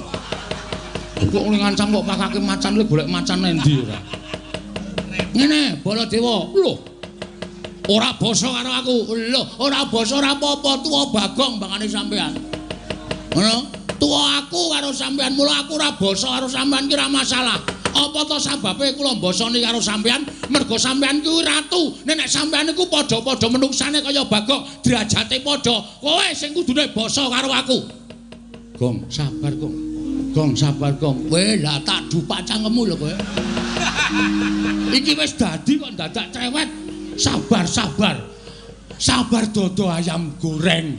S1: Kok ngancam kok pakake macan le golek macan endi ora. Ngene, Baladewa. Lho. Ora basa karo aku. Lho, ora basa ora apa-apa, tuwa Bagong bangane sampean. Ngono? Tuwa aku karo sampean, mula aku ora basa karo sampean ki ora masalah. Apa to sababe kula mbasani karo sampean? Mergo sampean kuwi ratu. Nek sampean iku padha-padha menungsane kaya Bagong, derajate padha. Kowe sing kudune basa karo aku. Gong, sabar, Gong. Gong, sabar, Gong. Kowe lah tak dupak cangkemmu lho kowe. Iki wis dadi kok dadak cewek. Sabar, sabar. Sabar dodo ayam goreng.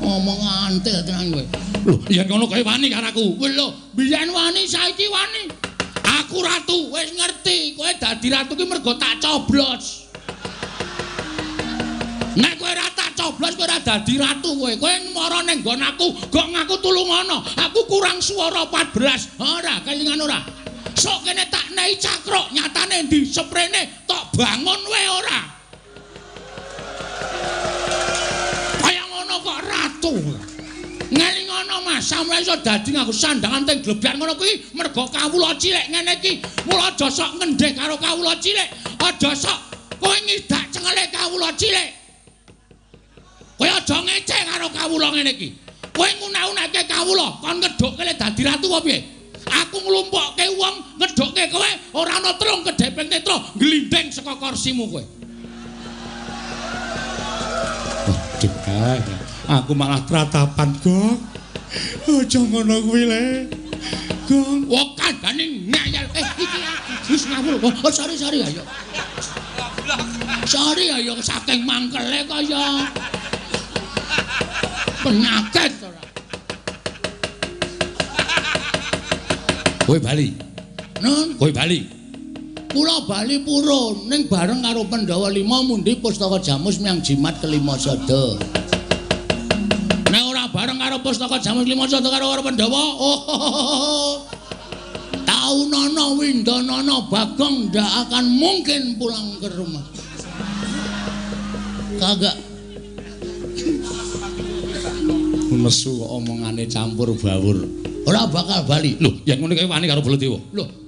S1: Ngomong antil tenan kowe. Lho, yen ngono kowe wani karo aku. Lho, biyen wani saiki wani. Aku ratu, wis ngerti. Kowe dadi ratu ki mergo tak coblos. Nek kowe ora tak coblos kowe ora dadi ratu kowe. Kowe mara ning nggon aku, gok ngaku tulungono. Aku kurang swara 14. Ora, kelingan ora. Sok kene tak nei cakruk, nyatane ndi seprene tok bangun wae ora. Kaya ngono kok ratu. Ngelingono Mas, sampeyan iso dadi nganggo sandangan teng glebyar ngono kuwi mergo kawula cilik ngene iki. Mula aja sok ngendheh karo kawula cilik. Aja sok kowe ngidak cengele kawula cilik. Kowe aja ngece karo kawula ngene iki. Kowe ngunek-unekke kawula, kon ngedhukke le dadi ratu apa piye? Aku nglumpukke wong ngedhukke kowe ora ana telung kedheping netra glindeng saka kursimu kowe.
S2: Waduh, aku malah tratapan, Gong. Aja ngono kuwi le. Gong,
S1: wong kandhane ngeyel. Iki aku wis ngawur. Oh, sorry ayo. Sorry ayo saking mangkele kaya penyakit ora.
S3: Kowe bali.
S1: Nun,
S3: kowe bali.
S1: Kula bali purun ning bareng karo Pandhawa 5 mundi pustaka Jamus miyang jimat kelima sada. Nek ora bareng karo pustaka Jamus lima sada karo Pandhawa, oh. Taunana windanana Bagong ndak akan mungkin pulang ke rumah. Kagak.
S2: Nesu kok omongane campur bawur.
S1: Ora bakal bali.
S3: Lho, yen ngono kowe wani karo Baladewa.
S1: Lho.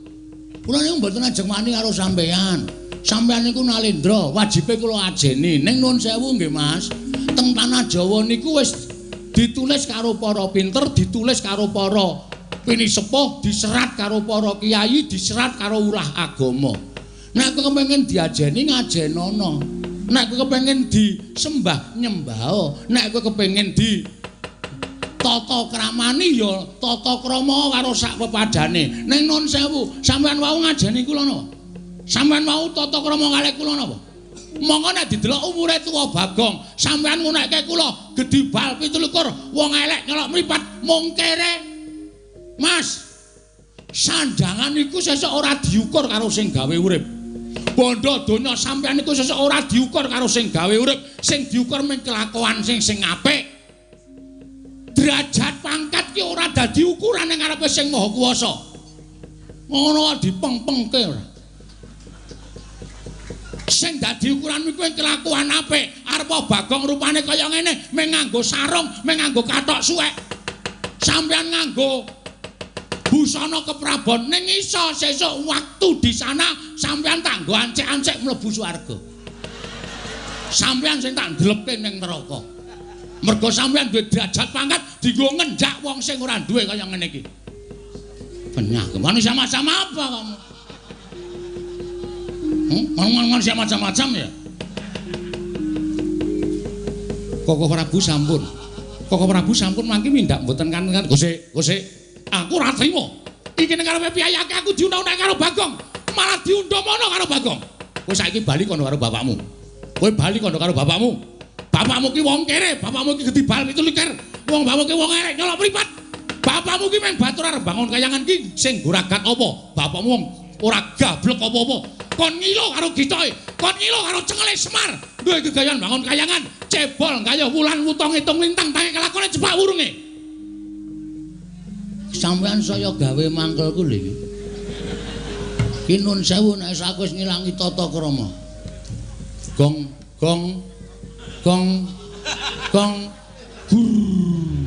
S1: Kula niku mboten ajeng wani karo sampeyan. Sampeyan niku nalendra, wajibe kula ajeni. Ning nuwun sewu nggih, Mas. Teng tanah Jawa niku wis ditulis karo para pinter, ditulis karo para pinisepuh, diserat karo para kiai, diserat karo urah agama. Nek kowe kepengin diajeni ngajenono. Nek kowe kepengin disembah nyembah. Nek kowe kepengin di tata kramani ya tata krama karo sak pepadane. Ning nun sewu, sampeyan wau ngajeni kula napa? Sampeyan wau tata krama kalih kula napa? Monggo nek didelok umure tuwa Bagong, sampeyan ngunekke kula gedhi bal 27, wong elek nyelok mripat mung kere. Mas, sandangan iku sesuk ora diukur karo sing gawe urip. Bondo donya sampeyan iku sesuk ora diukur karo sing gawe urip, sing diukur mung kelakuan sing apik. Derajat pangkat ki ora dadi ukuran ning ngarepe sing Maha Kuwasa. Ngono dipengpengke ora. Sing dadi ukuran kuwi kelakuan apik. Arep Bagong rupane kaya ngene, mung nganggo sarung, mung nganggo kathok suwek. Sampeyan nganggo busana keprabon ning iso sesuk waktu di sana sampeyan tak nggo ancik-ancik mlebu swarga. Sampeyan sing tak ndlepke ning neraka. Mergo sampeyan duwe derajat pangkat dienggo ngenjak wong sing ora duwe kaya ngene iki. Penyakit manusia macam apa kamu? Manusia macam-macam ya?
S2: Koko Prabu sampun. Koko Prabu sampun mangke mindak mboten kan
S3: Gosek, gosek.
S1: Aku ora trimo. Iki ning karepe piyayake aku diundang-undang karo Bagong. Malah diundang mono karo Bagong.
S3: Kowe saiki bali kono karo bapakmu. Kowe bali kono karo bapakmu.
S1: Bapakmu ki wong kere, bapakmu ki gedhi bal 27. Wong bapakmu ki wong elek nyolok mripat. Bapakmu ki mung batur arep bangun kayangan ki sing goragat apa? Bapakmu wong ora gablek apa-apa. Kon ngilo karo gitoke, kon ngilo karo cengele Semar. Duwe gegayan bangun kayangan, cebol gayuh wulan wuta ngitung lintang tangi kelakone jepak wurunge. Sampeyan saya gawe mangkelku lho iki. Ki nun sewu nek aku wis ngilangi tata krama. Gong gong gong gong gur.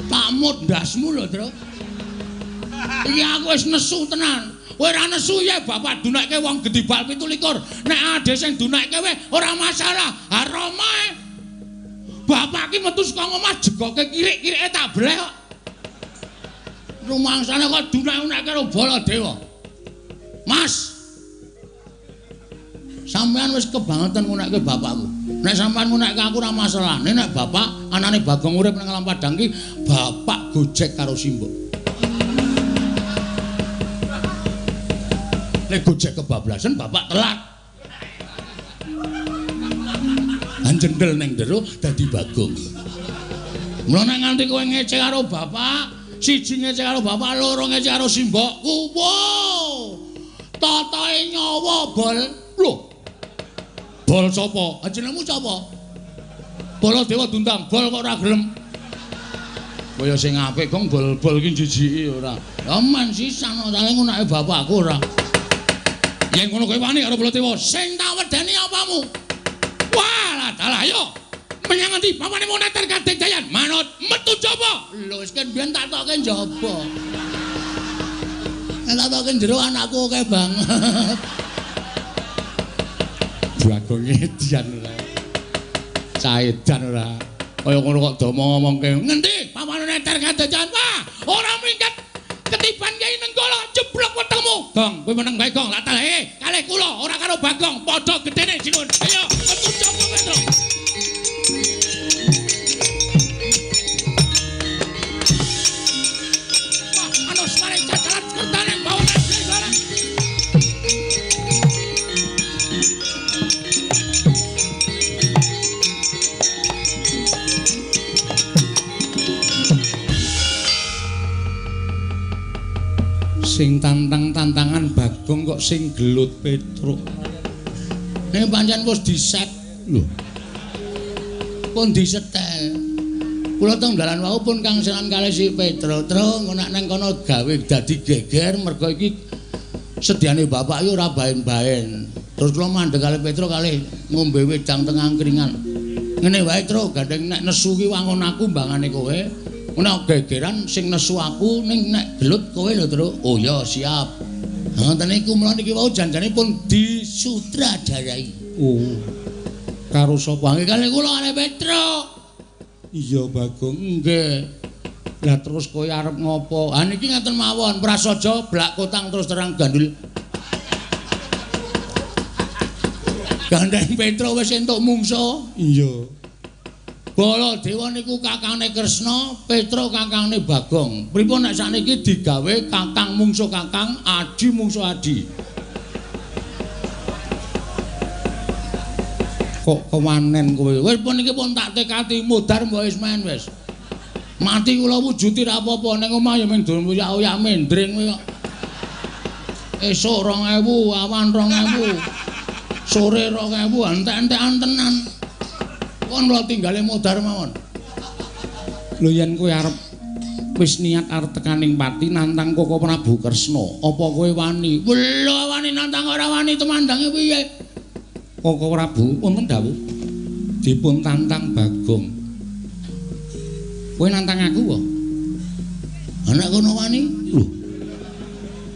S1: Tamut ndasmu lho, Tru. Iki aku wis nesu tenan. Kowe ora nesu ya bapak dunekke wong gedhi bal 27. Nek ade sing dunekke kowe ora masalah. Ha Rama. Bapak ki metu saka omah jegoke kirik-kirike tak bleh kok. Rumangsane kok dunek-unekke karo Baladewa. Mas. Sampeyan wis kebangetan ngunekke bapakku. Nek sampeyan ngunekke aku ora masalah. Nek bapak anane Bagong urip nang alam padang ki bapak gojek karo simbok. Nek gojek kebablasan bapak telat. Anjendel neng jero dadi Bagong. Mula nek nganti kowe ngece karo bapak, siji ngece karo bapak, loro ngece karo simbokku. Wow. Totoe nyawa bol. Lho. Bol sapa? Jenengmu sapa? Baladewa diundang, bol kok ora gelem. Kaya sing apik gong bol-bol iki jijiki ora. Ya men sisan saling ngunake bapakku ora. Yen ngono kowe wani karo Baladewa, sing tak wedeni apamu? Wah, dalah ayo. Menyang ngendi papane moneter kadek jayan? Manut metu jaba. Lho wis ken biyen tak tokke njaba. Nek tak tokke jero anakku akeh banget.
S2: Bagong edian ora. Caedan ora. Kaya ngono kok do ngomongke.
S1: Ngendi papane neter kadek jayan? Wah, ora minggat. Ketiban Kyai Nenggala jeblok wetengmu. Gong, kowe meneng bae Gong, tak telehe kalih kula ora karo Bagong, padha gedene sinun. Ayo, metu jaba Petro. Wah, ana swara cacalan kertane bawana suara.
S2: Sing tantang-tantangan Bagong kok sing gelut Petruk.
S1: Nek pancen wis diset lho. Pun disetel. Kula teng dalan wau pun kangselan kalih si Petruk. Truk ngono nang kono gawe dadi geger mergo iki sediane bapak iki ora baen-baen. Terus kula mandeg kalih Petruk kalih ngombe wedang teng angkringan. Ngene wae Truk, gandeng nek nesu ki wangun aku mbangane kowe. Nek gegeran sing nesu aku ning nek gelut kowe lho, Truk. Oh ya, siap. Ngoten niku mula niki wau janjane pun disutradarai.
S2: Oh. Karo sapa?
S1: Nggih kalih kula kalih Petruk.
S2: Iya, Bagong.
S1: Nggih.
S2: Lah terus kowe arep ngopo?
S1: Ha niki ngaten mawon, prasaja blak kotang terus terang gandul. Gandeng Petruk wis entuk mungsa.
S2: Iya.
S1: Baladewa niku kakangne Kresna, Petruk kakangne Bagong. Pripun nek sakniki digawe kakang mungsuh kakang, adi mungsuh adi.
S2: Kok kewanen kowe?
S1: Wis pun iki pun tak tekati mudhar mbok wis men wis. Mati kula wujuti ra apa-apa ning omah ya mung oyak-oyak mendring kowe kok. Esuk 2000, awan 2000. Sore 2000, entek-entekan tenan. Kon kula tinggale modar mawon.
S2: Lho yen kowe arep wis niat arep tekaning pati nantang Koko Prabu Kresna, apa kowe wani?
S1: Lho wani nantang ora wani tumandange piye?
S2: Koko Prabu wonten dawuh dipun tantang Bagong. Kowe nantang aku apa?
S1: Nek kono wani?
S2: Lho.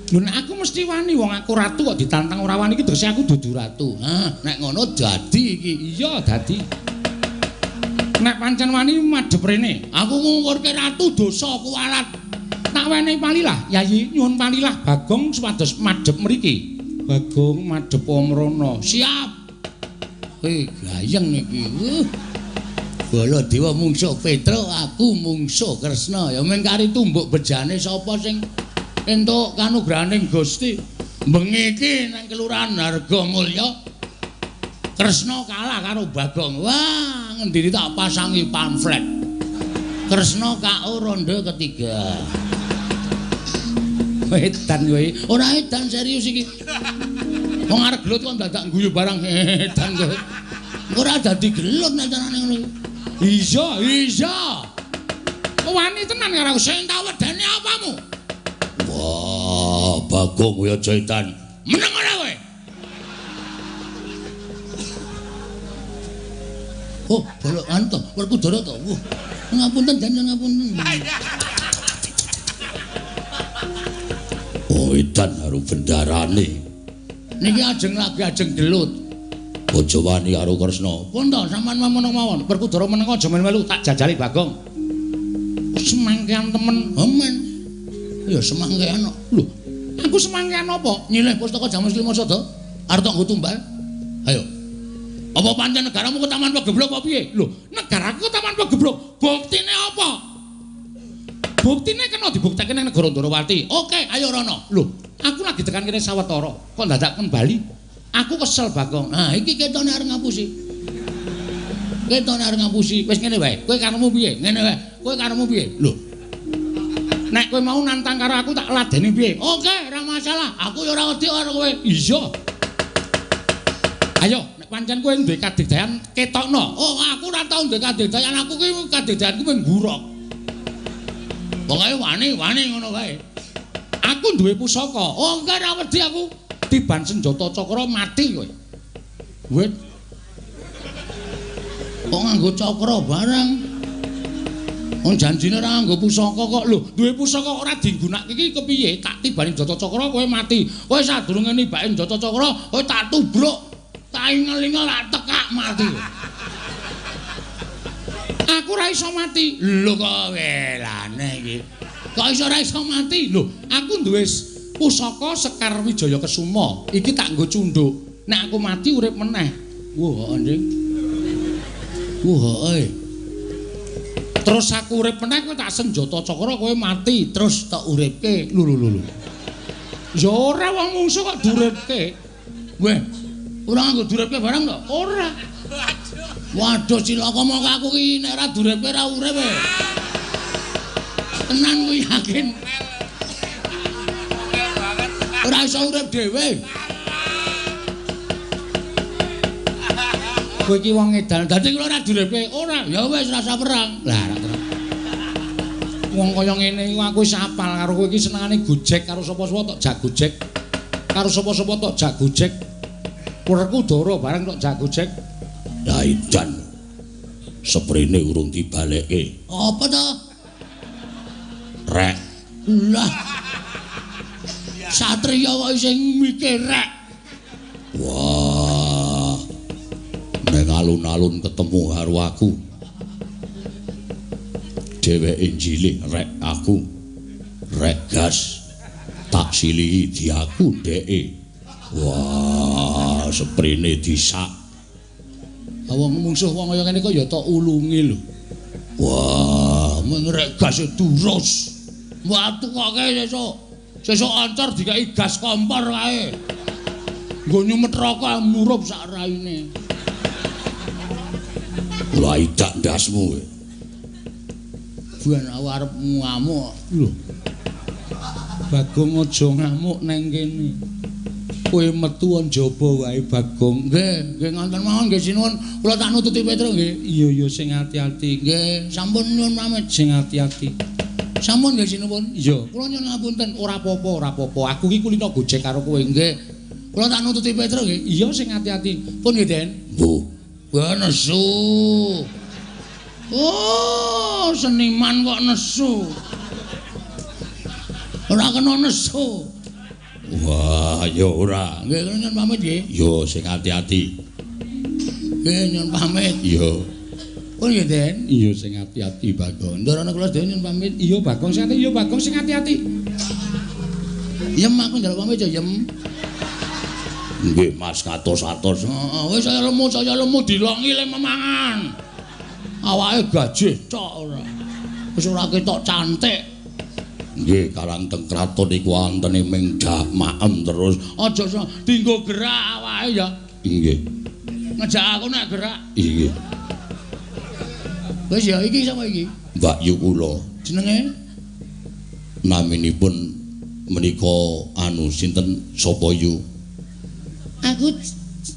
S2: Lho nek aku mesti wani, wong aku ratu kok ditantang ora wani iki tegese aku dudu ratu.
S1: Hah, nek ngono dadi iki.
S2: Iya, dadi. Nek pancen wani madhep rene,
S1: aku ngungkurke ratu dosa kuwalat.
S2: Tak wenehi palilah, Yayi, nyuwun palilah Bagong supados madhep mriki. Bagong madhep mrono.
S1: Siap. Gayeng iki. Baladewa mungsuh Petruk, aku mungsuh Kresna. Ya mung kari tumbuk bejane sapa sing entuk kanugrahaning Gusti. Bengi iki nang Kelurahan Hargomulya Kresna kalah karo Bagong. Wah, ngendiri tak pasangi pamflet. Kresna KO ronde ketiga.
S2: Edan kowe.
S1: Ora edan serius iki. Wong arep gelut kok dadak guyu barang edan kowe. Ora dadi gelut nek carane ngono.
S2: Iya, iya.
S1: Wani tenan karo aku sing tak wedeni apamu?
S3: Wah, Bagong kowe aja edan.
S1: Meneng ora kowe? Oh, bolok anu to, Werkudara to. Wah, ngapunten jan ngapunten.
S3: Oh, edan karo bendarane.
S1: Niki ajeng lagi ajeng gelut.
S3: Aja wani karo Kresna.
S1: Pun to, sampean meneng mawon. Werkudara meneng aja melu-melu tak jajali Bagong. Semangkean temen. Amen. Ya semangkean kok. Lho, aku semangkean apa? Nyilih pustaka Jamus Lima Sada. Arep tok nggo tumbal. Ayo. Apa pancen negaramu ketaman pegeblok apa piye? Lho, negaraku ketaman pegeblok. Buktine apa? Buktine kena dibuktekke ning negara Ndorowati. Oke, ayo rono. Lho, aku lagi tekan kene sawetara, kok dadak kembali? Aku kesel Bagong. Nah, iki ketone arep ngapusi. Ketone arep ngapusi. Wis ngene wae. Kowe karepmu piye? Ngene wae. Kowe karepmu piye? Lho. Nek kowe mau nantang karo aku tak ladeni piye? Oke, ora masalah. Aku ya ora wedi karo kowe. Iya. Ayo, nek pancen kowe duwe kadigdayan ketokno. Oh, aku ora tau duwe kadigdayan. Aku ki kadigdayanku mung ngurok. Pokoke wani-wani ngono wae. Aku duwe pusaka. Oh, enggak ora wedi aku. Tiban senjata cakra mati kowe. Wit. Kok nganggo cakra barang? Wong janjine ora nganggo pusaka kok. Lho, duwe pusaka ora digunakake iki kepiye? Tak tibani senjata cakra kowe mati. Kowe sadurunge nibake senjata cakra, kowe tak tubruk. Tak ingel-ingel tak tekak mati. Aku ora iso mati. Lho kok welane iki. Kok iso ora iso mati? Lho, aku duwe pusaka Sekar Wijaya Kesuma. Iki tak nggo cunduk. Nek aku mati urip meneh. Wah, anjing. Wah, eh. Terus aku urip meneh kowe tak senjata cakra kowe mati, terus tak uripke. Lho lho lho. Ya ora wong mungsuh kok duripke. Weh, ora nganggo duripke barang to? Ora. Waduh cilaka mongko aku ki nek ora duripke ora urip. Tenan kuwi yakin. Ora iso urip dhewe. Kowe iki wong edan. Dadi kula ora duripke. Ora. Ya wis rasa perang. Lah ora terus. Wong kaya ngene iku aku wis apal karo kowe iki senengane gojek karo sapa-sapa tok jak gojek. Karo sapa-sapa tok jak gojek. Werkudara bareng tok jak gojek.
S3: Lah edan. Seprene urung dibalekke.
S1: Apa to?
S3: Rek.
S1: Lah. Satriya kok isih mikir rek.
S3: Wah. Ning alun-alun ketemu karo aku. Dheweke njilih rek aku. Rek gas. Tak silihi diaku dheke. Wah, seprene disak.
S1: Wong mungsuh wong kaya ngene kok ya tok ulungi lho.
S3: Wah,
S1: mung rek gas durus. Watu kok sesuk. Sesuk ancor dikai gas kompor kae. Nggo nyumet rokok murup sak raine.
S3: Kula idak ndasmu kowe.
S1: Buan aku arep ngamuk. Lho. Bagong aja ngamuk nang kene. Kowe metu njaba wae Bagong. Nggih, nggih ngonten mawon nggih sinuwun. Kula tak nututi Petro nggih. Iya iya sing ati-ati. Nggih, sampun nyuwun pamit sing ati-ati. Sampun nggih sinuwun. Iya, kula nyuwun ngapunten. Ora apa-apa, ora apa-apa. Aku iki kulino gojek karo kowe. Nggih. Kula tak nututi Petro nggih. Iya sing ati-ati. Pun nggih, Den.
S3: Mbuh.
S1: Wah nesu. Oh, seniman kok nesu. Ora kena nesu.
S3: Wah, ya ora.
S1: Nggih, kula nyuwun pamit nggih.
S3: Yo sing ati-ati.
S1: Nggih, nyuwun pamit.
S3: Iya.
S1: Pun nggih, Den.
S2: Iya sing ati-ati Bagong.
S1: Ndarana kula sedaya nyuwun pamit.
S2: Iya Bagong sing ati, iya Bagong sing ati-ati.
S1: Yem aku njaluk pamit ya, Yem.
S3: Nggih, Mas katos-atos.
S1: Heeh, wis saya lemu dilongi le memangan. Awake gajih tok ora. Wis ora ketok cantik.
S3: Nggih, karang teng kraton iku wontene ming maem terus.
S1: Aja dinggo gerak awake ya.
S3: Nggih.
S1: Ngejak aku nek gerak.
S3: Nggih.
S1: Wis ya iki sapa iki?
S3: Mbak Yu kula.
S1: Jenenge?
S3: Naminipun menika anu sinten sapa yu?
S1: Aku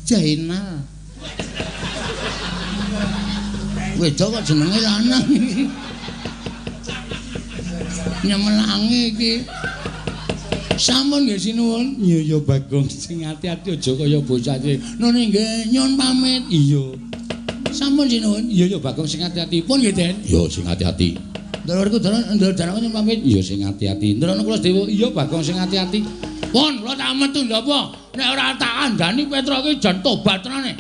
S1: Jainal. Wedok kok jenenge lanang. Nyemelangi iki. Sampun nggih sinuwun.
S2: Iya ya Bagong sing ati-ati aja kaya bocah cilik.
S1: Nun nggih nyuwun pamit.
S2: Iya.
S1: Sampun sinuwun.
S2: Iya ya Bagong sing ati-ati.
S1: Pun nggih Den.
S3: Iya sing ati-ati.
S1: Ndara Werkudara, Ndara Janaka nyuwun pamit.
S2: Iya sing ati-ati.
S1: Ndara kula sedewa.
S2: Iya Bagong sing ati-ati.
S1: Pun kula tak metu ndapa. Nek ora tak kandhani Petruk iki jan tobat tenane.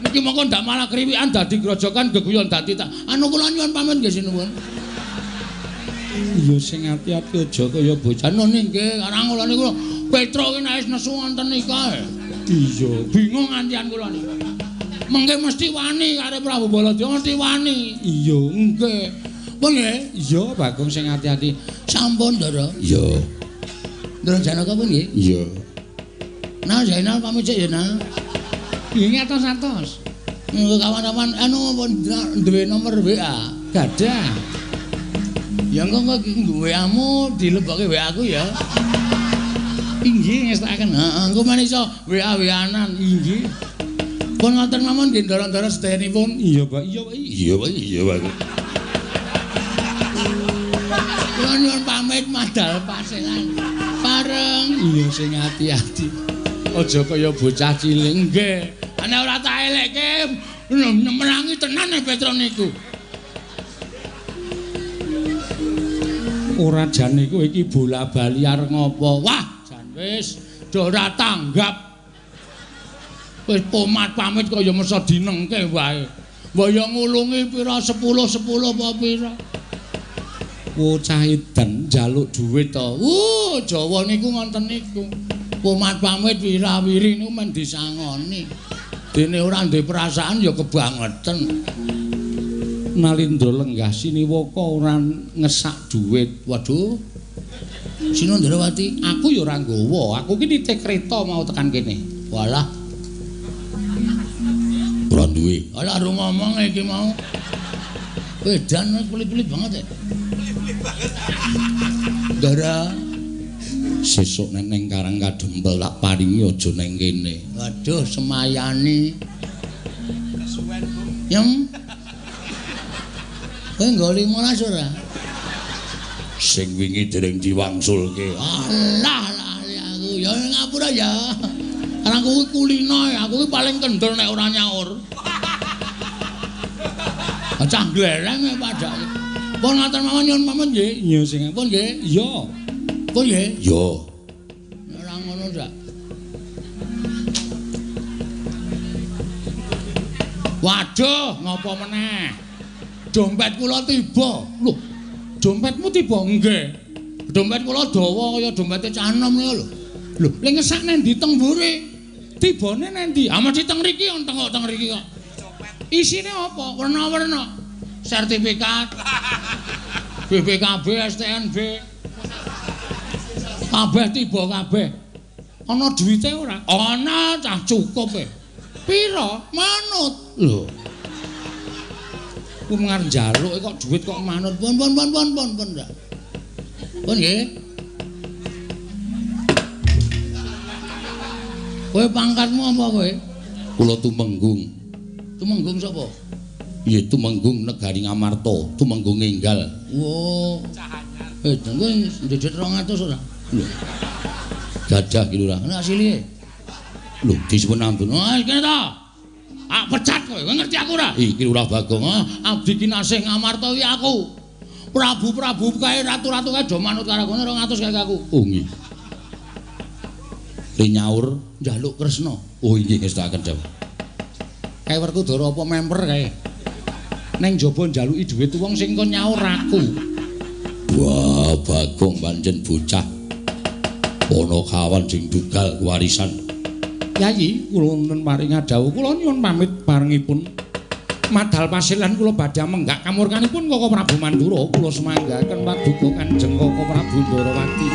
S1: Niki mongko ndak malah kriwikan dadi grojokan geguyon dadi tak. Anu kula nyuwun pamit nggih sinuwun.
S2: Iya sing ati-ati aja kaya bocah.
S1: Nun nggih, karang kula niku Petruk iki nek wis nesu wonten nika.
S2: Iya,
S1: bingung ngantian kula niku. Mengke mesti wani karo Prabu Baladewa mesti wani.
S2: Iya,
S1: nggih. Pun nggih.
S2: Iya, Bagong sing ati-ati.
S1: Sampun, Ndara.
S3: Iya.
S1: Ndara Janaka pun nggih.
S3: Iya.
S1: Nah, Zainal pamit sik ya, nah.
S2: Nggih atos-atos.
S1: Engko kawan-kawan anu pun duwe nomor WA.
S2: Gadah.
S1: Ya engko WA-mu dilebokke WA aku ya.
S2: Inggih ngestakaken.
S1: Heeh, engko men iso WA-WA-nan.
S2: Inggih.
S1: Pun ngoten mawon nggih ndara-ndara sedayanipun.
S2: Iya, Pak. Iya, Pak.
S3: Iya, Pak. Iya, Pak.
S1: Kula nyuwun pamit madal paselan. Pareng.
S2: Iya sing ati-ati. Aja kaya bocah cilik.
S1: Nggih. Ana ora tak elekke nyemelangi tenan e Petro niku.
S2: Ora jane kowe iki bola-bali arep
S1: ngopo? Wah, jan wis do ora tanggap. Wis pomat pamit kaya mesa dinengke wae. Mbok ya ngulungi pira 10 10 apa pira.
S2: Bocah edan njaluk
S1: dhuwit to. Jawa niku ngoten niku. Pomat pamit wirawiri niku men disangoni. Dene ora duwe perasaan ya kebangeten.
S2: Nalindra lenggah siniwaka ora ngesak dhuwit.
S1: Waduh. Sinundrawati,
S2: aku ya ora nggawa. Aku ki nitih kereta mau tekan kene.
S1: Walah.
S3: Ora duwe.
S1: Alah ru ngomong iki mau. Edan pelit-pelit banget ya.
S4: Pelit-pelit banget.
S1: Ndara
S3: sesuk nek ning Karang Kadempel tak paringi aja ning kene.
S1: Waduh, semayani.
S4: Kesuwen, Bu.
S1: Yem. Kowe nggo 15 ora?
S3: Sing wingi dereng diwangsulke.
S1: Alah, lali aku. Ya ngapura ya. Karang kuwi kulino, aku ki paling kendel nek ora nyaur. Cah glereng padake. Pun ngaten mawon nyuwun pamit nggih.
S2: Iya sing
S1: pun nggih.
S2: Iya.
S1: Pun nggih.
S3: Iya.
S1: Ora ngono ndak. Waduh, ngopo meneh? Dompet kula tiba. Lho, dompetmu tiba? Nggih. Dompet kula dawa kaya dompete cah enom niku lho. Lho, lha ngesak nang ndi teng mburi? Tibane nang ndi? Ah mesti teng mriki, tengok teng mriki kok. Isine apa? Werna-werna. Sertifikat. BPKB, STNB. Kabeh tiba kabeh. Ana duwite ora? Ana, cah cukup e. Pira? Manut. Lho. Ku ngarep njaluk kok duit kok manut. Pun pun pun pun pun pun. Pun nggih. Kowe pangkatmu apa kowe?
S3: Kula Tumenggung.
S1: Tumenggung sapa?
S3: Iya Tumenggung negari Ngamarta, Tumenggung enggal.
S1: Wo. Kowe ndedhet 200 ora?
S3: Lho. Gadah ki lurah.
S1: Ana asile.
S3: Lho, disuwun ampun.
S1: Ah, kene ta. Ah, pecat kowe. Kowe ngerti aku ora?
S3: Iki Lurah Bagong.
S1: Ah, abdi kinasih Ngamarta iki aku. Prabu-prabu kae ratu-ratu kae do manut karo aku 200 kae aku.
S3: Oh nggih. Le nyaur
S1: njaluk Kresna.
S3: Oh inggih ngestakaken dawuh.
S2: Kae Werkudara apa memper kae? Neng jaba njaluki dhuwit wong sing kon nyaur aku.
S3: Wah, Bagong pancen bocah. Ana kawan sing dugal warisan.
S2: Yayi, kula wonten paring dawuh, kula nyuwun pamit barengipun. Madal pasilan kula badhe menggak kamurkanipun Koko Prabu Mandura, kula semanggaken paduka Kanjeng Koko Prabu Ndarawati.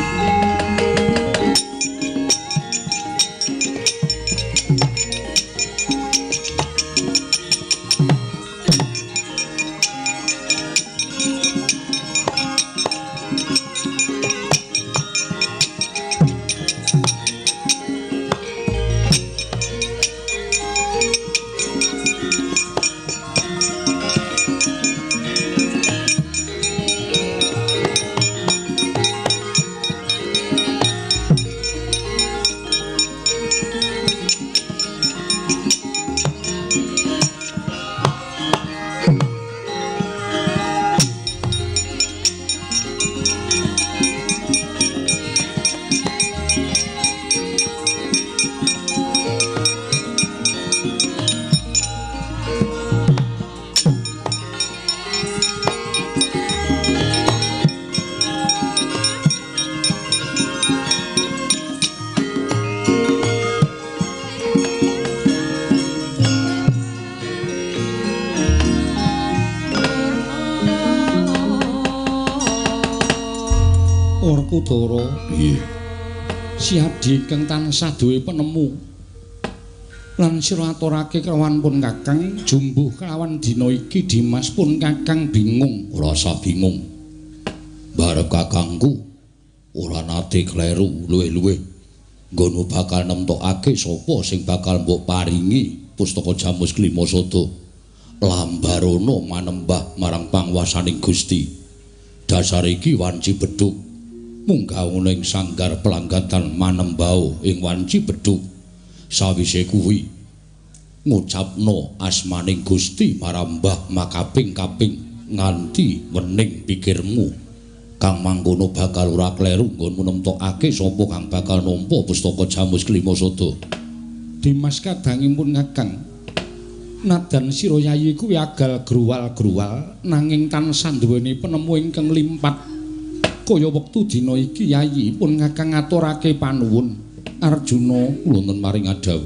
S2: Werkudara.
S3: Piye?
S2: Siadi ingkang tansah duwe penemu. Lan sira aturake kelawan pun Kakang jumbuh kelawan dina iki Dimas pun Kakang bingung.
S3: Ora usah bingung. Barep kakangku ora nate kleru luwih-luwih nggonmu bakal nemtokake sapa sing bakal mbok paringi pustaka Jamus Klima Sada. Lambarono manembah marang pangwasaning Gusti. Dasar iki wanci bedhug munggah ing sanggar pelanggatan manembao ing wanci bedhug. Sawise kuwi ngucapno asmaning Gusti marambah makaping-kaping nganti wening pikirmu kang mangkono bakal ora kleru nggonmu nemtokake sapa kang bakal nampa pustaka Jamus Klima Sada.
S2: Dimas kadangipun Kakang, nadan sira yayi kuwi agal gruwal-gruwal nanging tansah duweni penemu ingkang limpat. Kaya wektu dina iki yayi pun Kakang ngaturake panuwun. Arjuna
S3: wonten maring adhawuh.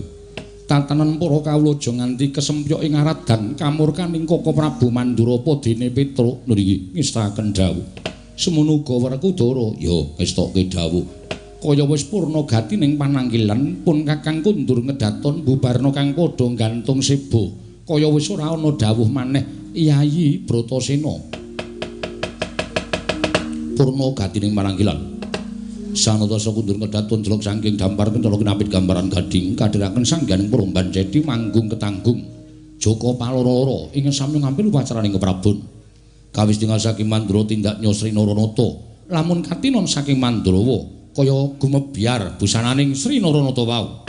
S2: Tatanan para kawula aja nganti kesempyok ing aradan kamurkaning Koko Prabu Mandurapa dene Petruk
S3: nriki ngestaken dawuh. Semono uga Werkudara ya ngestokke dawuh.
S2: Kaya wis purna gatining panangkilan pun Kakang kundur ngedaton bubarna kang padha gantung seba. Kaya wis ora ana dawuh maneh Yayi Bratasena.
S3: Purna gatining panangkilan. Sanatasa kundur ngedaton jelok saking dampar kencana kinapit gambaran gading kadhiraken sangganing peromban cedi manggung ketanggung Joko Paloro ing samya ngampil upacaraning keprabon. Kawis tinggal saking Mandura tindak Sri Naranata. Lamun katinon saking Mandrawa kaya gumebyar busananing Sri Naranata wau.